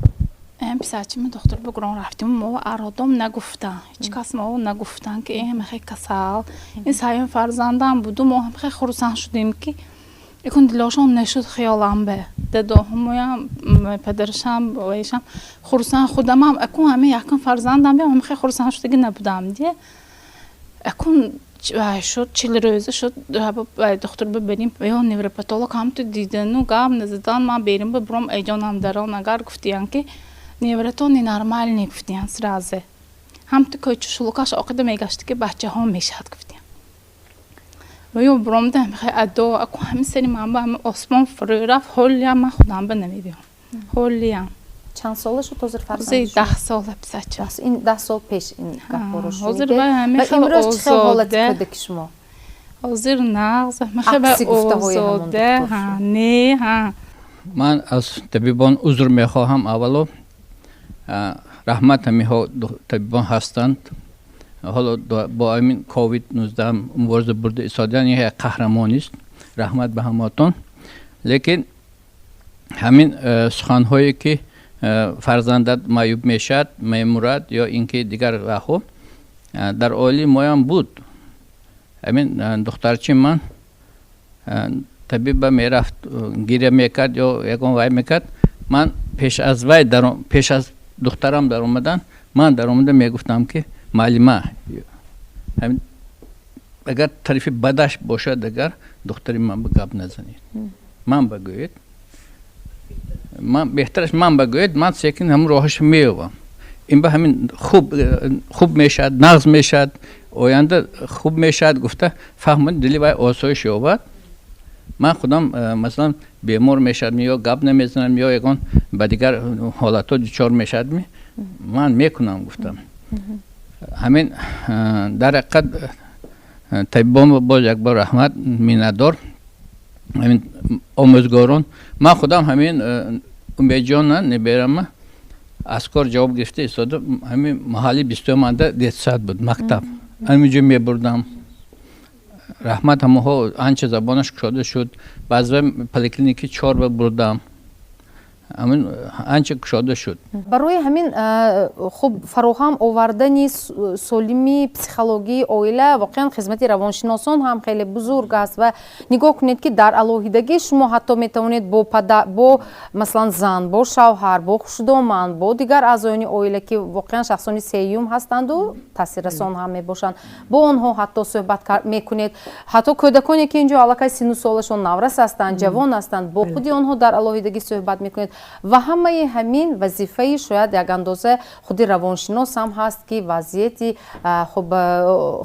писарчими духтур бугрон рафтим, мо аrodом нагуфтан, ҳеҷ кас мо нагуфтан, ки ин ҳамахе касал. Ин саюм фарзандам буду, мо ҳамахе хурсанд шудем, ки икун дилошон нашуд. Хиёлам бе дадоҳумоям, падарашам, вайшам хурсанд, худамам акун ҳами якум фарзандам бе ҳамахе хурсанд шудаги набудам де. Акун шуд, 40 рӯза шуд, духтур бибарим ё невропатолог ҳамту дидану гап назадан. Ман берим бибурам, эҷонам дарон агар гуфтиян, ки невратон ненормальный гуфтиян. Сразу ҳамту кӯча шулукаш оқида мегашт, ки бачаҳо мешавад гуфтиян. Ва ё буромда адо аку ҳами сари ман ба ҳами осмон фурӯ рафт. Ҳолиям ман худам ба намебиём, ҳолиям. Чанд сола шуд ҳозир фарзанд? 10 сола писарча. Ин 10 сол пеш ин гапҳоро. Ҳозир ба ҳами имрӯз чӣ хел ҳолати кӯдаки шумо? Ҳозир нағз, озода не ҳа. Ман аз табибон узр мехоҳам. Аввало, раҳмат, ҳамиҳо табибон ҳастанд, ҳоло бо ҳамин ковид 19 мубориза бурда истодан, як қаҳрамонист. Раҳмат ба ҳамаатон. Лекин ҳамин суханҳое, ки фарзандат маъюб мешавад, мемурад ё ин ки дигар ваҳо, дар оилаи моям буд. Ҳамин духтарчи ман табиба мерафт, гиря мекард ё ягон вай мекард. Ман пеш аз вай, пеш аз духтарам даромадан, ман даромада мегуфтам, ки муаллима, агар тарафи бадаш бошад, агар духтари ман ба гап назанед, ман ба гӯед, ман беҳтараш ман ба гӯед, ман секин ҳамун роҳашо меёбам. Ин ба ҳамин хуб хуб мешавад, нағз мешавад, оянда хуб мешавад гуфта фаҳмон, дили вай осоиш ёбад. Ман худам масалан, бемор мешавадми ё гап намезанам ё ягон ба дигар ҳолатҳо дучор мешавадми, ман мекунам гуфтам. Ҳамин дар ҳақиқат табибон боз як бор раҳмат, миннатдор. Ҳамин омӯзгорон, ман худам ҳамин Умедҷона неберама аз кор ҷавоб гирифта истода, ҳамин маҳалли 20-уманда детсад буд, мактаб, ҳаминҷо мебурдам. Раҳмат, ҳамоҳо анча забонаш кушода шуд. Баъзва поликлиники чорба бурдам, ҳамин анча кушода шуд. Барои ҳамин хуб фароҳам овардани солимии психологии оила воқеан хизмати равоншиносон ҳам хеле бузург аст. Ва нигоҳ кунед, ки дар алоҳидагӣ шумо ҳатто метавонед бо пада, бо, масалан, зан, бо шавҳар, бо хушдоман, бо дигар аъзоёни оила, ки воқеан шахсони сеюм ҳастанду таъсиррасон ҳам мебошанд, бо онҳо ҳатто суҳбат мекунед. Ҳатто кӯдаконе, ки инҷо аллакай сину солашон наврас ҳастанд, ҷавон ҳастанд, бо худи онҳо дар алоҳидагӣ суҳбат мекунед. Ва ҳамаи ҳамин вазифаи шояд як андоза худи равоншинос ҳам ҳаст, ки вазъияти хуб,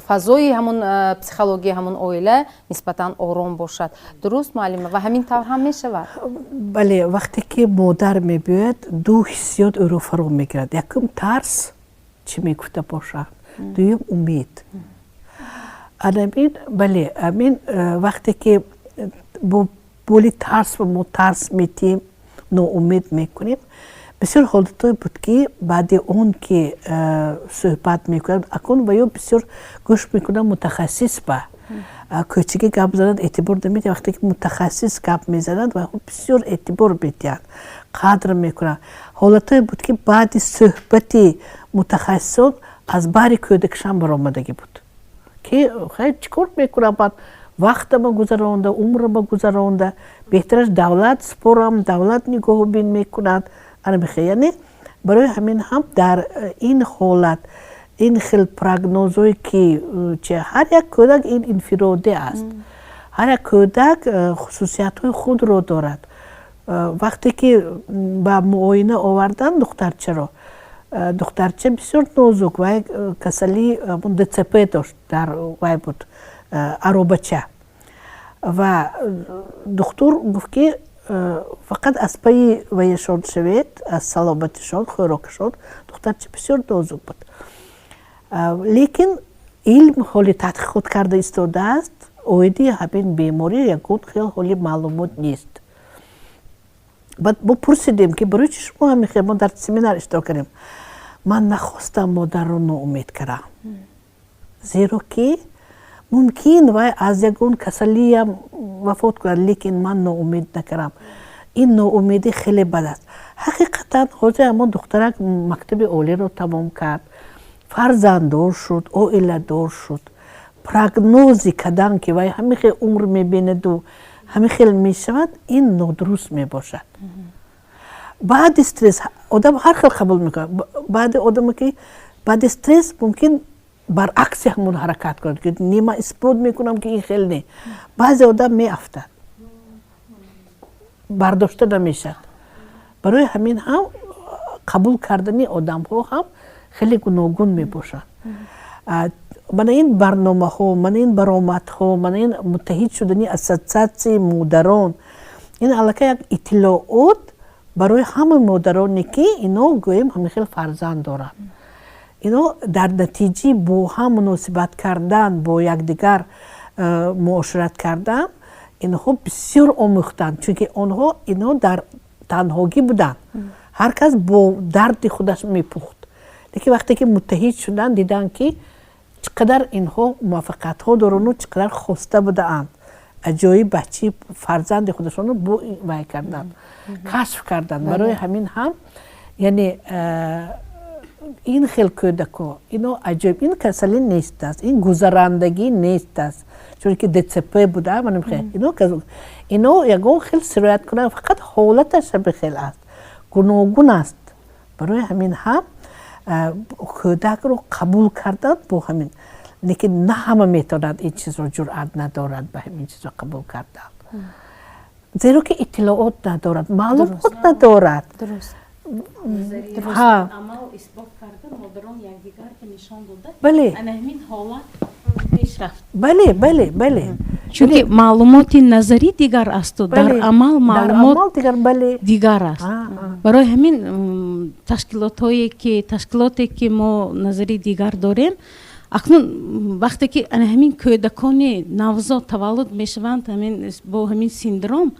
фазои ҳамун психологияи ҳамун оила нисбатан ором бошад. Дуруст, муаллима? Ва ҳамин тавр ҳам мешавад? Бале, вақте ки модар мебиёяд, ду ҳиссиёт ӯро фаро мегирад: якум тарс, чӣ мегуфта бошад, дуюм умед. Анамин, бале, амин вақте ки бо боли тарс мо тарс метиҳем, ноумед мекунем. Бисёр ҳолатҳое буд, ки баъди он ки суҳбат мекунад, акун ва ё бисёр гӯш мекунад мутахассис, ба кӯчагӣ гап занад, эътибор намедиҳад. Вақте ки мутахассис гап мезанад, ва бисёр эътибор медиҳад, қадр мекунад. Ҳолатҳое буд, ки баъди суҳбати мутахассисон аз баҳри кӯдакшам баромадагӣ буд, ки хай, чӣ кор мекунам, баъд вақтама гузаронда, умрама гузаронда, беҳтараш давлат спорам, давлат нигоҳубин мекунад. Ана, яъне барои ҳамин ҳам дар ин ҳолат ин хел прогнозое ки ҳар як кӯдак ин инфиродӣ аст, ҳар як кӯдак хусусиятҳои худро дорад. Вақте ки ба муоина овардан духтарчаро, духтарча бисёр нозук ва касалии ДЦП дошт, дар вай буд аробача, ва духтур гуфт, ки фақат аз пайи ваяшон шавед, аз саломатишон, хӯрокашон. Духтарча бисёр нозук буд, лекин илм ҳоли тадқиқот карда истодааст. Оиди ҳамин беморӣ ягон хел ҳоли маълумот нест. Баъд мо пурсидем, ки барои чи шумо ҳамин хел, мо дар семинар иштирок кардем. Ман нахостам модарро ноумед кардам, зеро ки мумкин вай аз ягон касалиам вафот кунад, лекин ман ноумед накардам. Ин ноумедӣ хеле бад аст. Ҳақиқатан ҳозир ҳамон духтарак мактаби олиро тамом кард, фарзанддор шуд, оиладор шуд. Прогнози кардан, ки вай ҳамин хел умр мебинаду ҳамин хел мешавад, ин нодуруст мебошад. Баъди стресс одам ҳар хел қабул мекунад. Баъди одаме ки баъди стресс мумкин баръакси ҳамон ҳаракат кунад, ки не, ман исбот мекунам, ки ин хел не. Баъзе одам меафтад, бардошта намешавад. Барои ҳамин ҳам қабул кардани одамҳо ҳам хеле гуногун мебошад. Мана ин барномаҳо, мана ин баромадҳо, мана ин муттаҳид шудани ассотсиатсияи модарон, ин аллакай як иттилоот барои ҳама модароне, ки ино гӯем ҳамин хел фарзанд доранд. Ино дар натиҷаи бо ҳам муносибат кардан, бо якдигар муошират кардан, инҳо бисёр омӯхтанд, чунки онҳо ино дар танҳогӣ буданд, ҳар кас бо дарди худаш мепухт. Лекин вақте ки муттаҳид шуданд, диданд, ки чӣ қадар инҳо муваффақиятҳо дорану чӣ қадар хоста будаанд аҷоиб бачаи фарзанди худашонро бо вай карданд, кашф карданд. Барои ҳамин ҳам, яъне ин хел кӯдако ино аҷоиб, ин касалӣ нест аст, ин гузарандагӣ нест аст, чунки ДЦП буда. Ино ягон хел сироят кунанд, фақат ҳолаташ ҳамин хел аст, гуногун аст. Барои ҳамин ҳам кӯдакро қабул кардан бо ҳамин, лекин на ҳама метавонад ин чизро, ҷуръат надорад ба ҳамин чизро қабул кардан, зеро ки иттилоот надорад, маълумот надорад. Амал исбот карда, модарон якдигарро нишон дода. Ана ҳамин ҳолат пешрафт. Бале. Чунки маълумоти назарӣ дигар асту дар амал маълумот дигар аст. Барои ҳамин ташкилотҳое ки ташкилоте ки мо назари дигар дорем, акнун вақте ки ана ҳамин кӯдакони навзод таваллуд мешаванд ҳамин бо ҳамин синдром,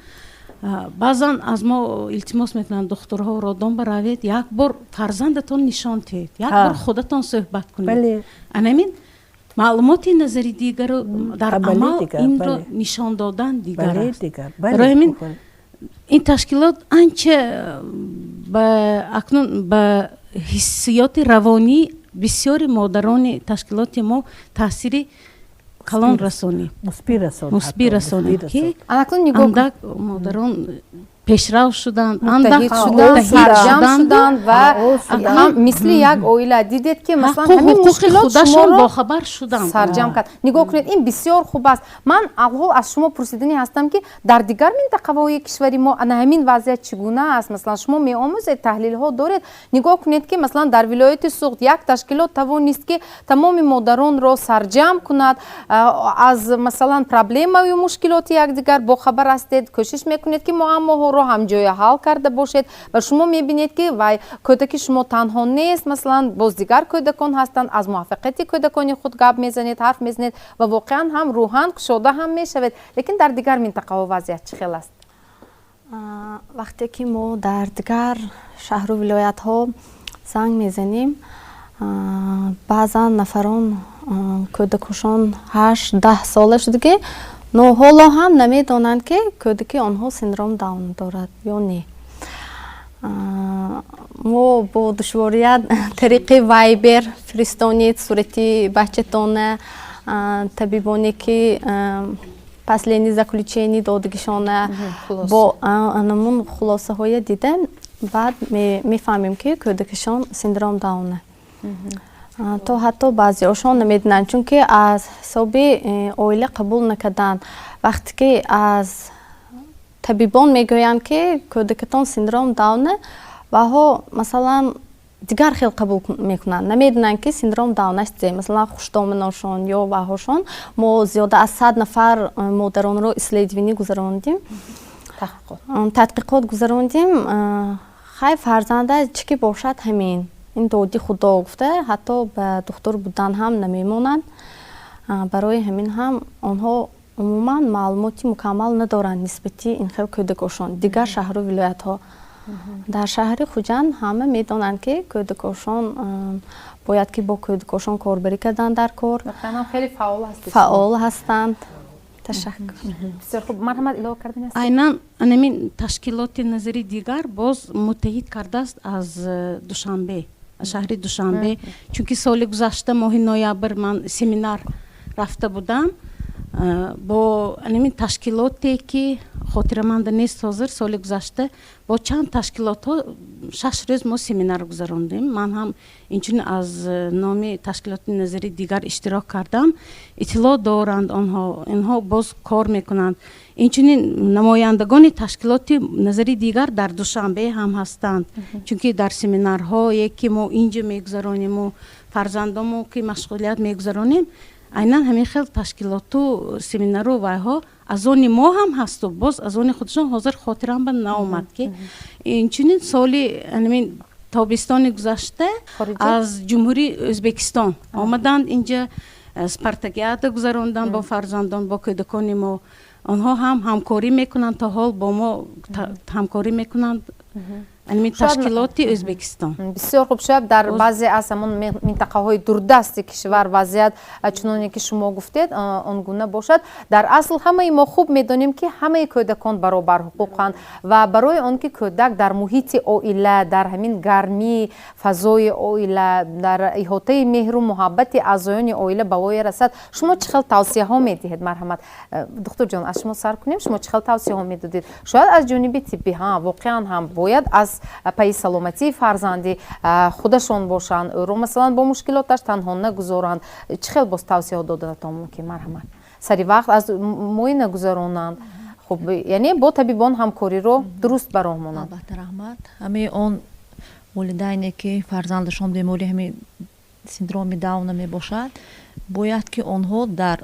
баъзан аз мо илтимос мекунанд духтурҳо: роддом баравед, як бор фарзандатон нишон диҳед, як бор худатон суҳбат кунед. Ана ҳамин маълумоти назари дигару дар амал инро нишон додан дигар аст. Барои ҳамин ин ташкилот анча ба акнун ба ҳиссиёти равонии бисёри модарони ташкилоти мо таъсири калон расонид, мусбӣ расонид, ки андак модарон пешрав шуданд. Муттаҳид шуданд, сарҷамъ шуданд ва ҳам мисли як оила дидед, ки масалан ҳамин мушкилот худашон бохабар шуданд. Сарҷамъ кард. Нигоҳ кунед, ин бисёр хуб аст. Ман алҳол аз шумо пурсиданӣ ҳастам, ки дар дигар минтақаҳои кишвари мо ана ҳамин вазъият чӣ гуна аст? Масалан, шумо меомӯзед, таҳлилҳо доред. Нигоҳ кунед, ки масалан дар вилояти Суғд як ташкилот тавонист, ки тамоми модаронро сарҷамъ кунад, аз масалан проблемаю мушкилоти якдигар бохабар ҳастед, кӯшиш мекунед, ки муаммоҳоро ҳамҷоя ҳал карда бошед, ва шумо мебинед, ки вай кӯдаки шумо танҳо нест, масалан боз дигар кӯдакон ҳастанд. Аз муваффақияти кӯдакони худ гап мезанед, ҳарф мезанед ва воқеан ҳам рӯҳан кушода ҳам мешавед. Лекин дар дигар минтақаҳо вазъият чӣ хел аст? Вақте ки мо дар дигар шаҳру вилоятҳо занг мезанем, баъзан нафарон кӯдакошон 8-10 сола шудагӣ, но ҳоло ҳам намедонанд, ки кӯдаки онҳо синдром Даун дорад ё не. Мо бо душворият тариқи Вайбер фиристонид сурати бачатона, табибоне ки последний заключение додагишона, бо анамун хулосаҳоя дида, баъд мефаҳмем, ки кӯдакашон синдром Дауна. То ҳатто баъзеошон намедонанд, чунки аз ҳисоби оила қабул накарданд. Вақте ки аз табибон мегӯянд, ки кӯдакатон синдром Дауна, ваҳо масалан дигар хел қабул мекунанд, намедонанд, ки синдром Даунаш зе. Масалан, хуштоманошон ё ваҳошон, мо зиёда аз 100 нафар модаронро исследование гузарондим, тадқиқот гузарондим. Хай, фарзанда чӣ ки бошад, ҳамин ин доди Худо гуфта, ҳатто ба духтур будан ҳам намемонанд. Барои ҳамин ҳам онҳо умуман маълумоти мукаммал надоранд нисбати ин хел кӯдакошон. Дигар шаҳру вилоятҳо, дар шаҳри Хуҷанд ҳама медонанд, ки кӯдакошон бояд ки бо кӯдакошон корбарӣ кардан дар кор. Хеле фаъол ҳастанд. Ташаккур. Бисёр хуб, марҳамат, илова кардани ҳастед? Айнан анамин ташкилоти Назари дигар боз муттаҳид кардааст аз Душанбе, аз шаҳри Душанбе, чунки соли гузашта моҳи ноябр ман семинар рафта будам бо анамин ташкилоте, ки хотираманда нест ҳозир. Соли гузашта бо чанд ташкилотҳо 6 рӯз мо семинар гузарондем. Ман ҳам инчунин аз номи ташкилоти Назари дигар иштирок кардам. Иттилоъ доранд онҳо, инҳо боз кор мекунанд. Инчунин намояндагони ташкилоти Назари дигар дар Душанбе ҳам ҳастанд, чунки дар семинарҳое ки мо инҷо мегузаронему фарзандомо ки машғулият мегузаронем, айнан ҳамин хел ташкилоту семинару вайҳо аз они мо ҳам ҳасту боз аз они худашон. Ҳозир хотирам ба наомад, ки инчунин соли ҳамин тобистони гузашта аз Ҷумҳурии Ӯзбекистон омаданд, инҷа спартакиада гузаронданд бо фарзандон, бо кӯдакони мо. Онҳо ҳам ҳамкорӣ мекунанд, то ҳол бо мо ҳамкорӣ мекунанд, ҳамин ташкилоти Ӯзбекистон. Бисёр хуб. Шояд дар баъзе аз ҳамон минтақаҳои дурдасти кишвар вазъият чуноне ки шумо гуфтед, он гуна бошад. Дар асл ҳамаи мо хуб медонем, ки ҳамаи кӯдакон баробарҳуқуқанд ва барои он ки кӯдак дар муҳити оила, дар ҳамин гармии фазои оила, дар иҳотаи меҳру муҳаббати аъзоёни оила ба воя расад, шумо чӣ хел тавсияҳо медиҳед? Марҳамат, духтурҷон, аз шумо сар кунем. Шумо чӣ хел тавсияҳо медодед? Шояд аз ҷониби тиббӣ ҳа, воқеан ҳам бояд аз пайи саломатии фарзанди худашон бошанд, ӯро масалан бо мушкилоташ танҳо нагузоранд. Чӣ хел боз тавсияҳо доданатон мумкин? Марҳамат. Сари вақт аз муоина гузаронанд, хуб, яъне бо табибон ҳамкориро дуруст ба роҳ монанд. Албатта, раҳмат. Ҳамаи он волидайне ки фарзандашон бемории ҳамин синдроми Дауна мебошад, бояд ки онҳо дар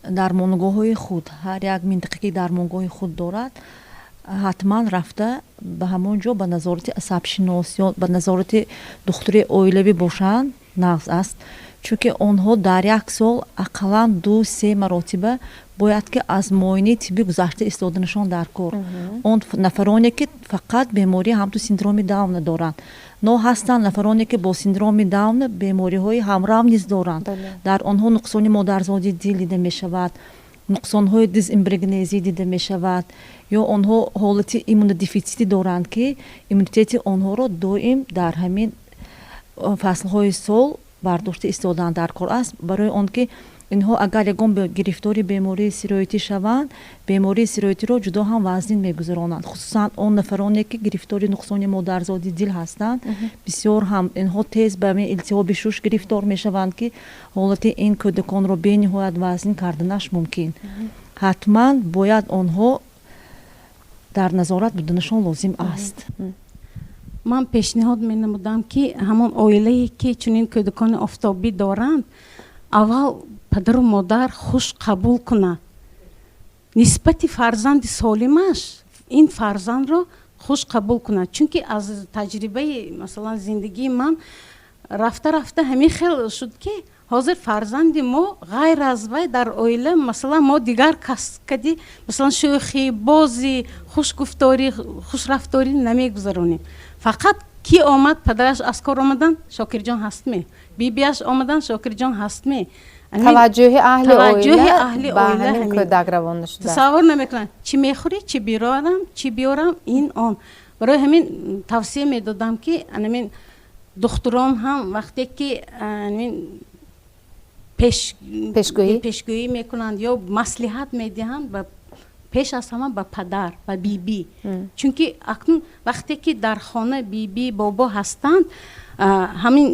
дармонгоҳҳои худ, ҳар як минтақа ки дармонгоҳи худ дорад, ҳатман рафта ба ҳамон ҷо ба назорати асабшинос ё ба назорати духтури оилавӣ бошанд, нағз аст, чунки онҳо дар як сол ақаллан 2-3 маротиба бояд ки аз муоинаи тиббӣ гузашта истоданашон дар кор. Он нафароне ки фақат бемории ҳамту синдроми Дауна доранд, но ҳастанд нафароне ки бо синдроми Дауна бемориҳои ҳамрав низ доранд. Дар онҳо нуқсони модарзодии дил дида мешавад, нуқсонҳои дизэмбриогенезӣ дида мешавад ё онҳо ҳолати иммунодефитситӣ доранд, ки иммунитети онҳоро доим дар ҳамин фаслҳои сол бардошта истодан дар кор аст, барои он ки инҳо агар ягон гирифтори бемории сироятӣ шаванд, бемории сироятиро ҷудо ҳам вазнин мегузаронанд. Хусусан он нафароне ки гирифтори нуқсони модарзодии дил ҳастанд, бисёр ҳам инҳо тез ба илтиҳоби шуш гирифтор мешаванд, ки ҳолати ин кӯдаконро бениҳоят вазнин карданаш мумкин. Ҳатман бояд онҳо дар назорат буданашон лозим аст. Ман пешниҳод менамудам, ки ҳамон оилае ки чунин кӯдакони офтобӣ доранд, аввал падару модар хуш қабул кунад нисбати фарзанди солимаш, ин фарзандро хуш қабул кунад, чунки аз таҷрибаи, масалан, зиндагии ман рафта рафта ҳамин хел шуд, ки Ҳозир фарзанди мо ғайр аз вай дар оила, масалан, мо дигар кас кади, масалан, шӯхӣ, бозӣ, хушгуфторӣ, хушрафторӣ намегузаронем. Фақат ки омад, падараш аз кор омадан, Шокирҷон ҳастме, бибиаш омадан, Шокирҷон ҳастме. Таваҷҷӯҳи аҳли оила ба ҳамин кӯдак равона шуда. Тасаввур намекунанд, чӣ мехӯрӣ, чӣ бирорам, чӣ биёрам, ин он. Барои ҳамин тавсия медодам, ки анамин духтурон ҳам вақте ки анамин пешгӯӣ мекунанд ё маслиҳат медиҳанд, ба пеш аз ҳама ба падар, ба бибӣ, чунки акнун вақте ки дар хона бибӣ, бобо ҳастанд, ҳамин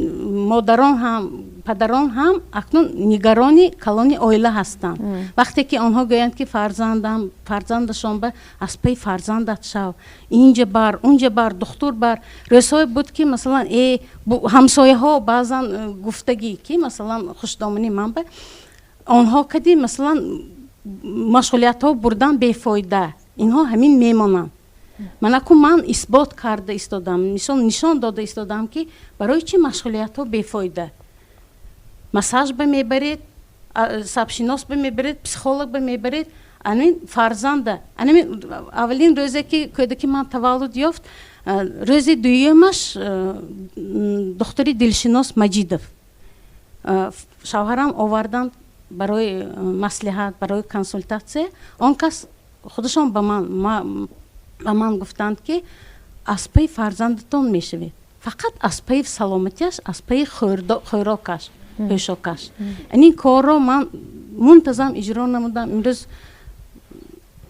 модарон ҳам, падарон ҳам акнун нигарони калони оила ҳастанд. Вақте ки онҳо гӯянд, ки фарзандам, фарзандашон ба аз паи фарзандат шав, инҷа бар, унҷа бар, духтур бар. Рӯзҳое буд, ки масалан ҳамсояҳо баъзан гуфтагӣ, ки масалан хушдоманӣ ман ба онҳо кади, масалан, машғулиятҳо бурдан бефоида, инҳо ҳамин мемонанд. Манаку ман исбот карда истодам, нишон дода истодам, ки барои чӣ машғулиятҳо бефоида. Массаж ба мебаред, асабшинос ба мебаред, психолог ба мебаред, анин фарзанда анами аввалин рӯзе ки кӯдаки ман таваллуд ёфт, рӯзи дуюмаш духтури дилшинос Маҷидов шавҳарам оварданд барои маслиҳат, барои консултатсия. Он кас худашон ба ман гуфтанд, ки аз паи фарзандатон мешавед, фақат аз паи саломатиаш, аз паи хӯрокаш, пӯшокаш. Ин корро ман мунтазам иҷро намудам. Имрӯз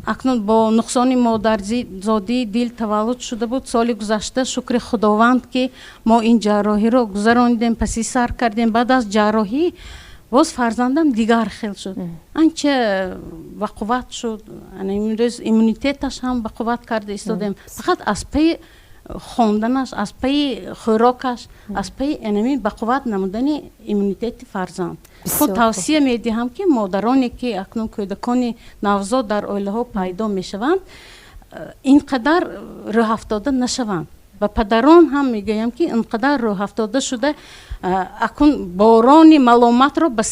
акнун бо нуқсони модарзодии дил таваллуд шуда буд соли гузашта. Шукри Худованд, ки мо ин ҷарроҳиро гузаронидем, паси сар кардем. Баъд аз ҷарроҳӣ боз фарзандам дигар хел шуд, анча бақувват шуд. Имрӯз иммунитеташ ҳам бақувват карда истодем, фақат аз паи хонданаш, аз паи хӯрокаш, аз паи анами бақувват намудани иммунитети фарзанд. Худ тавсия медиҳам, ки модароне ки акнун кӯдакони навзод дар оилаҳо пайдо мешаванд, ин қадар рӯҳафтода нашаванд. Ба падарон ҳам мегӯям, ки ин қадар рӯҳафтода шуда, акун борони маломатро ба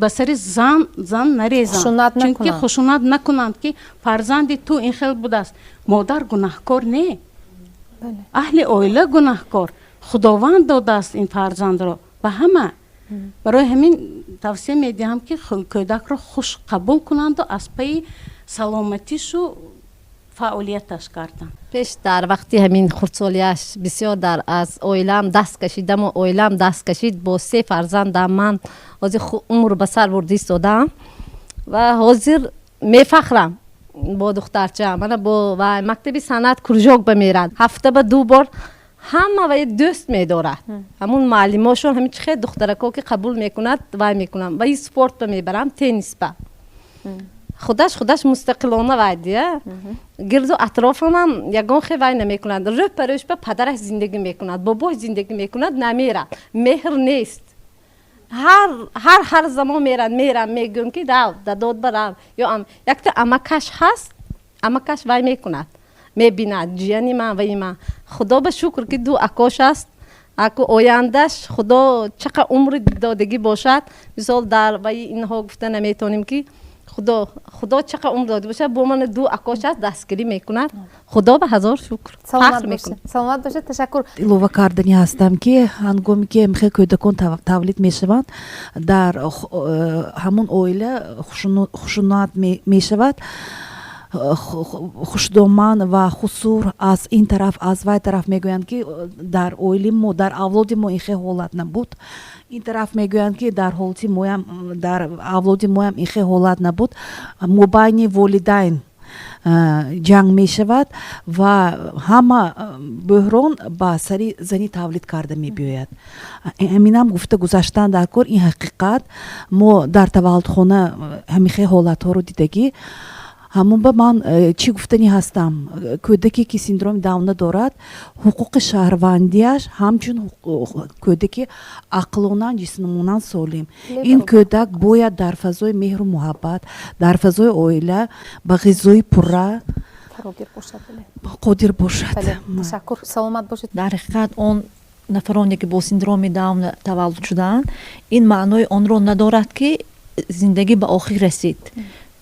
сари зан нарезанд, чунки хушунат накунанд, ки фарзанди ту ин хел будааст. Модар гунаҳкор не, аҳли оила гунаҳкор. Худованд додааст ин фарзандро ба ҳама. Барои ҳамин тавсия медиҳам, ки кӯдакро хуш қабул кунанду аз паи саломатишу фаъолияташ карданд. Пеш дар вақти ҳамин хурдсолиаш бисёр дар аз оилаам даст кашидаму оилаам даст кашид. Бо се фарзандам ман ҳозир умр ба сар бурда истодаам ва ҳозир мефахрам бо духтарчаам. Мана бо ва мактаби санъат кружок ба мерад, ҳафта ба ду бор. Ҳама вай дӯст медорад, ҳамун муаллимошон, ҳамин чӣ хел духтарако ки қабул мекунад, вай мекунам. Ваи спорт ба мебарам, теннис ба. Худаш мустақилона вай дия, гирду атрофамам ягон хе вай намекунад. Рӯ ба рӯш ба падараш зиндагӣ мекунад, бобош зиндагӣ мекунад, намерад, меҳр нест. Ҳар замон мерад, мерам, мегӯям, ки рав, дадод ба рав. Ё якта амакаш ҳаст, амакаш вай мекунад, мебинад ҷияни ман ваи ман. Худо ба шукр, ки ду акош аст. Аку ояндаш худо чақа умри додагӣ бошад, мисол дар ваи инҳо гуфта наметонем, ки худо чақа умр дода бошад. Бо ман ду акош аст, дастгирӣ мекунад. Худо ба ҳазор шукр, фахр мекунад. Саломат бошед, ташаккур. Илова кардани ҳастам, ки ҳангоме ки мхел кӯдакон тавлид мешаванд, дар ҳамон оила хушунат мешавад. Хушдоман ва хусур аз ин тараф, аз вай тараф мегӯянд, ки дар оили мо, дар авлоди мо ин хел ҳолат набуд. Ин тараф мегӯянд, ки дар ҳолати моям, дар авлоди моям ин хел ҳолат набуд. Мобайни волидайн ҷанг мешавад ва ҳама бӯҳрон ба сари зани тавлид карда мебиёяд. Ҳаминам гуфта гузаштан дар кор, ин ҳақиқат. Мо дар таваллудхона ҳамин хел ҳолатҳоро дидагӣ. Ҳамон ба ман чӣ гуфтанӣ ҳастам: кӯдаке ки синдроми Дауна дорад, ҳуқуқи шаҳрвандиаш ҳамчун кӯдаки ақлонан, ҷисмонан солим. Ин кӯдак бояд дар фазои меҳру муҳаббат, дар фазои оила ба ғизои пурра қодир бошад. Ташаккур, саломат бошед. Дар ҳақиқат он Нафароне ки бо синдроми Даун таваллуд шудаанд, ин маънои онро надорад, ки зиндагӣ ба охир расид.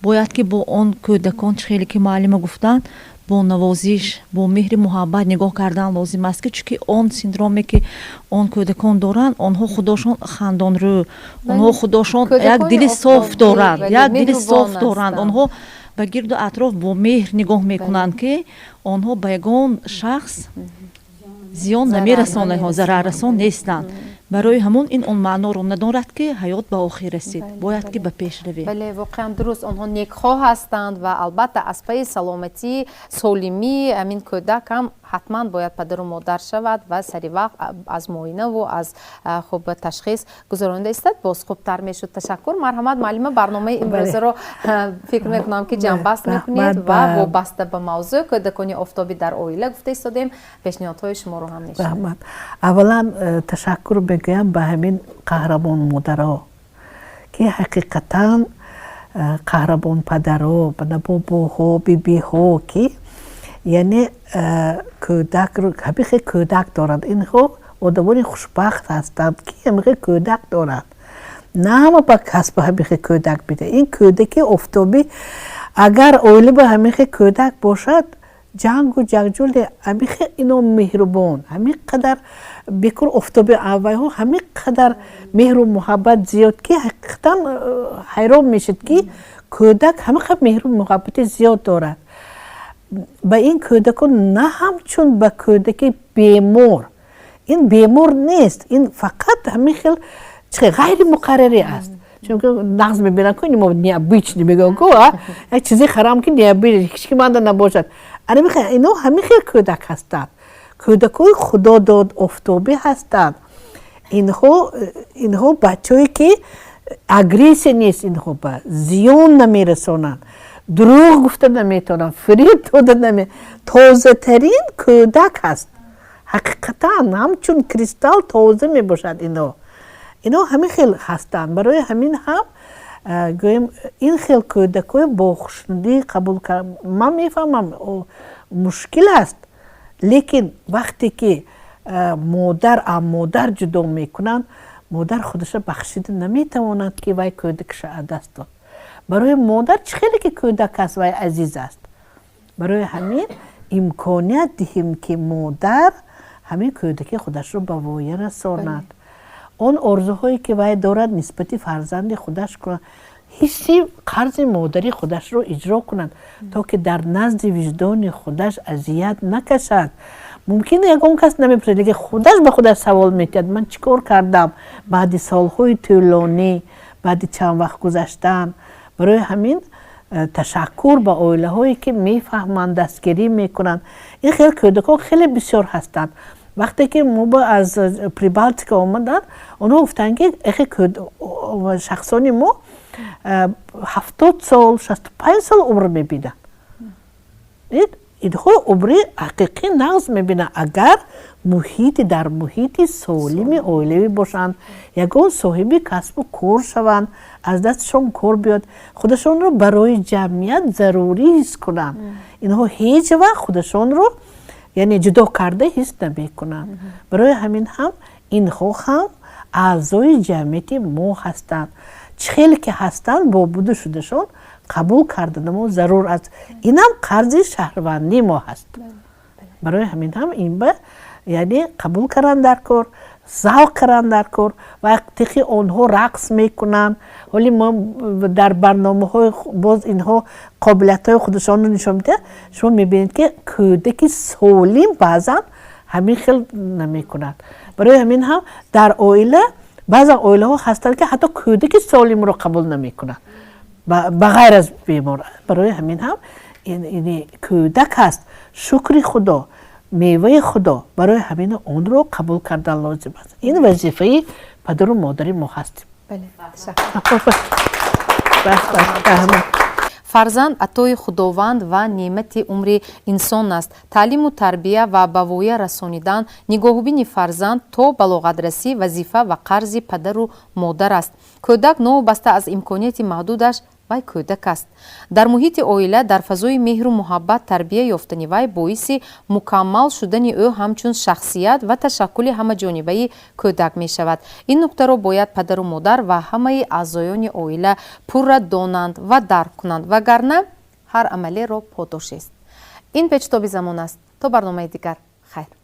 Бояд ки бо он кӯдакон, чӣ хеле ки муаллима гуфтанд, бо навозиш, бо меҳри муҳаббат нигоҳ кардан лозим аст, ки чунки он синдроме ки он кӯдакон доранд, онҳо худошон хандонрӯ, онҳо худошон як дили соф доранд, як дили соф доранд. Онҳо ба гирду атроф бо меҳр нигоҳ мекунанд, ки онҳо ба ягон шахс зиён намерасонанд, зараррасон нестанд. Барои ҳамон ин он маъноро надорад, ки ҳаёт ба охир расид, бояд ки ба пеш равем. Бале, воқеан дуруст, онҳо некхоҳ ҳастанд ва албатта аз пайи саломатии солимии ҳамин кӯдак ҳам ҳатман бояд падару модар шавад ва сари вақт аз муоинаву аз хуб ташхис гузаронида истад, боз хубтар мешуд. Ташаккур. Марҳамат, муаллима, барномаи имрӯзаро фикр мекунам, ки ҷамъбаст мекунед ва вобаста ба мавзӯъ кӯдакони офтобӣ дар оила гуфта истодем, пешниҳодҳои шуморо ҳам мешавад. Аввалан э, ташаккур мегӯям ба ҳамин қаҳрамон модаро, ки ҳақиқатан қаҳрамон падаро, бобоҳо, бибиҳо, ки яъне кӯдакро ҳамихе кӯдак доранд. Инҳо одамони хушбахт ҳастанд, ки ҳамихе кӯдак доранд. На ҳама ба касба ҳамихе кӯдак бида. Ин кӯдаки офтобӣ, агар оила ба ҳамихе кӯдак бошад, ҷангу ҷанҷоли ҳамихе, ино меҳрубон, ҳамин қадар бекор офтоби аввайҳо, ҳамин қадар меҳру муҳаббат зиёд, ки ҳақиқатан ҳайрон мешид, ки кӯдак ҳамин қадр меҳру муҳаббати зиёд дорад. Ба ин кӯдакон на ҳамчун ба кӯдаки бемор, ин бемор нест, ин фақат ҳамин хел ғайримуқаррарӣ аст, чунки нағз мебинам ку мо необычный мегӯям ку, як чизе харам, ки необычный, ҳеч манда набошад. Ино ҳамин хел кӯдак ҳастанд, кӯдакҳои худо дод офтобӣ ҳастанд. Инҳо бачаҳое ки агрессия нест, инҳо ба зиён намерасонанд, дурӯғ гуфта наметавонанд, фиреб дода наме, тозатарин кӯдак ҳаст. Ҳақиқатан ҳамчун кристалл тоза мебошад. Ино ҳамин хел ҳастанд. Барои ҳамин ҳам гӯем, ин хел кӯдакҳои бо хушнудӣ қабул кард. Ман мефаҳмам, мушкил аст, лекин вақте ки модар аз модар ҷудо мекунанд, модар худаша бахшида наметавонад, ки вай кӯдакша аз даст дод. Барои модар чӣ хеле ки кӯдак аст, вай азиз аст. Барои ҳамин имконият диҳем, ки модар ҳамин кӯдаки худашро ба воя расонад, он орзуҳое ки вай дорад нисбати фарзанди худаш кунад, ҳисси қарзи модари худашро иҷро кунад, то ки дар назди виҷдони худаш азият накашад. Мумкин ягон кас намепурсад, лекин худаш ба худаш савол метиҳад: ман чӣ кор кардам? Баъди солҳои тӯлонӣ, баъди чанд вақт гузаштан. Барои ҳамин ташаккур ба оилаҳое ки мефаҳманд, дастгирӣ мекунанд. Ин хел кӯдакон хеле бисёр ҳастанд. Вақте ки мо аз Прибалтика омаданд, онҳо гуфтанд, ки эхе шахсони мо 70 сол, 65 сол умр мебинанд. Инҳо умри ҳақиқӣ нағз мебинанд, агар муҳити дар муҳити солими оилавӣ бошанд, ягон соҳиби касбу кор шаванд, аз дасташон кор биёд, худашонро барои ҷамъият зарурӣ ҳис кунанд. Инҳо ҳеҷ вақт худашонро яъне ҷудо карда ҳис намекунанд. Барои ҳамин ҳам инҳо ҳам аъзои ҷамъияти мо ҳастанд. Чӣ хеле ки ҳастанд, бо буду шудашон қабул карданамо зарур аст. Инам қарзи шаҳрвандии мо ҳаст. Барои ҳамин ҳам ин ба яъне қабул кардан дар кор, завқ кардан дар кор. Вақте ки онҳо рақс мекунанд, ҳоли мо дар барномаҳои боз инҳо қобилиятҳои худашонро нишон медиҳад. Шумо мебинед, ки кӯдаки солим баъзан ҳамин хел намекунад. Барои ҳамин ҳам дар оила баъзан оилаҳо ҳастанд, ки ҳатто кӯдаки солимро қабул намекунанд, ба ғайр аз бемор. Барои ҳамин ҳам кӯдак ҳаст, шукри худо, меваи худо. Барои ҳамин онро қабул кардан лозим аст. Ин вазифаи падару модари мо ҳастем. Фарзанд атои Худованд ва неъмати умри инсон аст. Таълиму тарбия ва ба воя расонидан, нигоҳубини фарзанд то балоғатрасӣ вазифа ва қарзи падару модар аст. Кӯдак новобаста аз имконияти маҳдудаш Вай кӯдак аст. Дар муҳити оила, дар фазои меҳру муҳаббат тарбия ёфтани вай боиси мукаммал шудани ӯ ҳамчун шахсият ва ташаккули ҳамаҷонибаи кӯдак мешавад. Ин нуктаро бояд падару модар ва ҳамаи аъзоёни оила пурра донанд ва дарк кунанд, вагарна ҳар амалеро подошест. Ин печтоби замон аст. То барномаи дигар, хайр.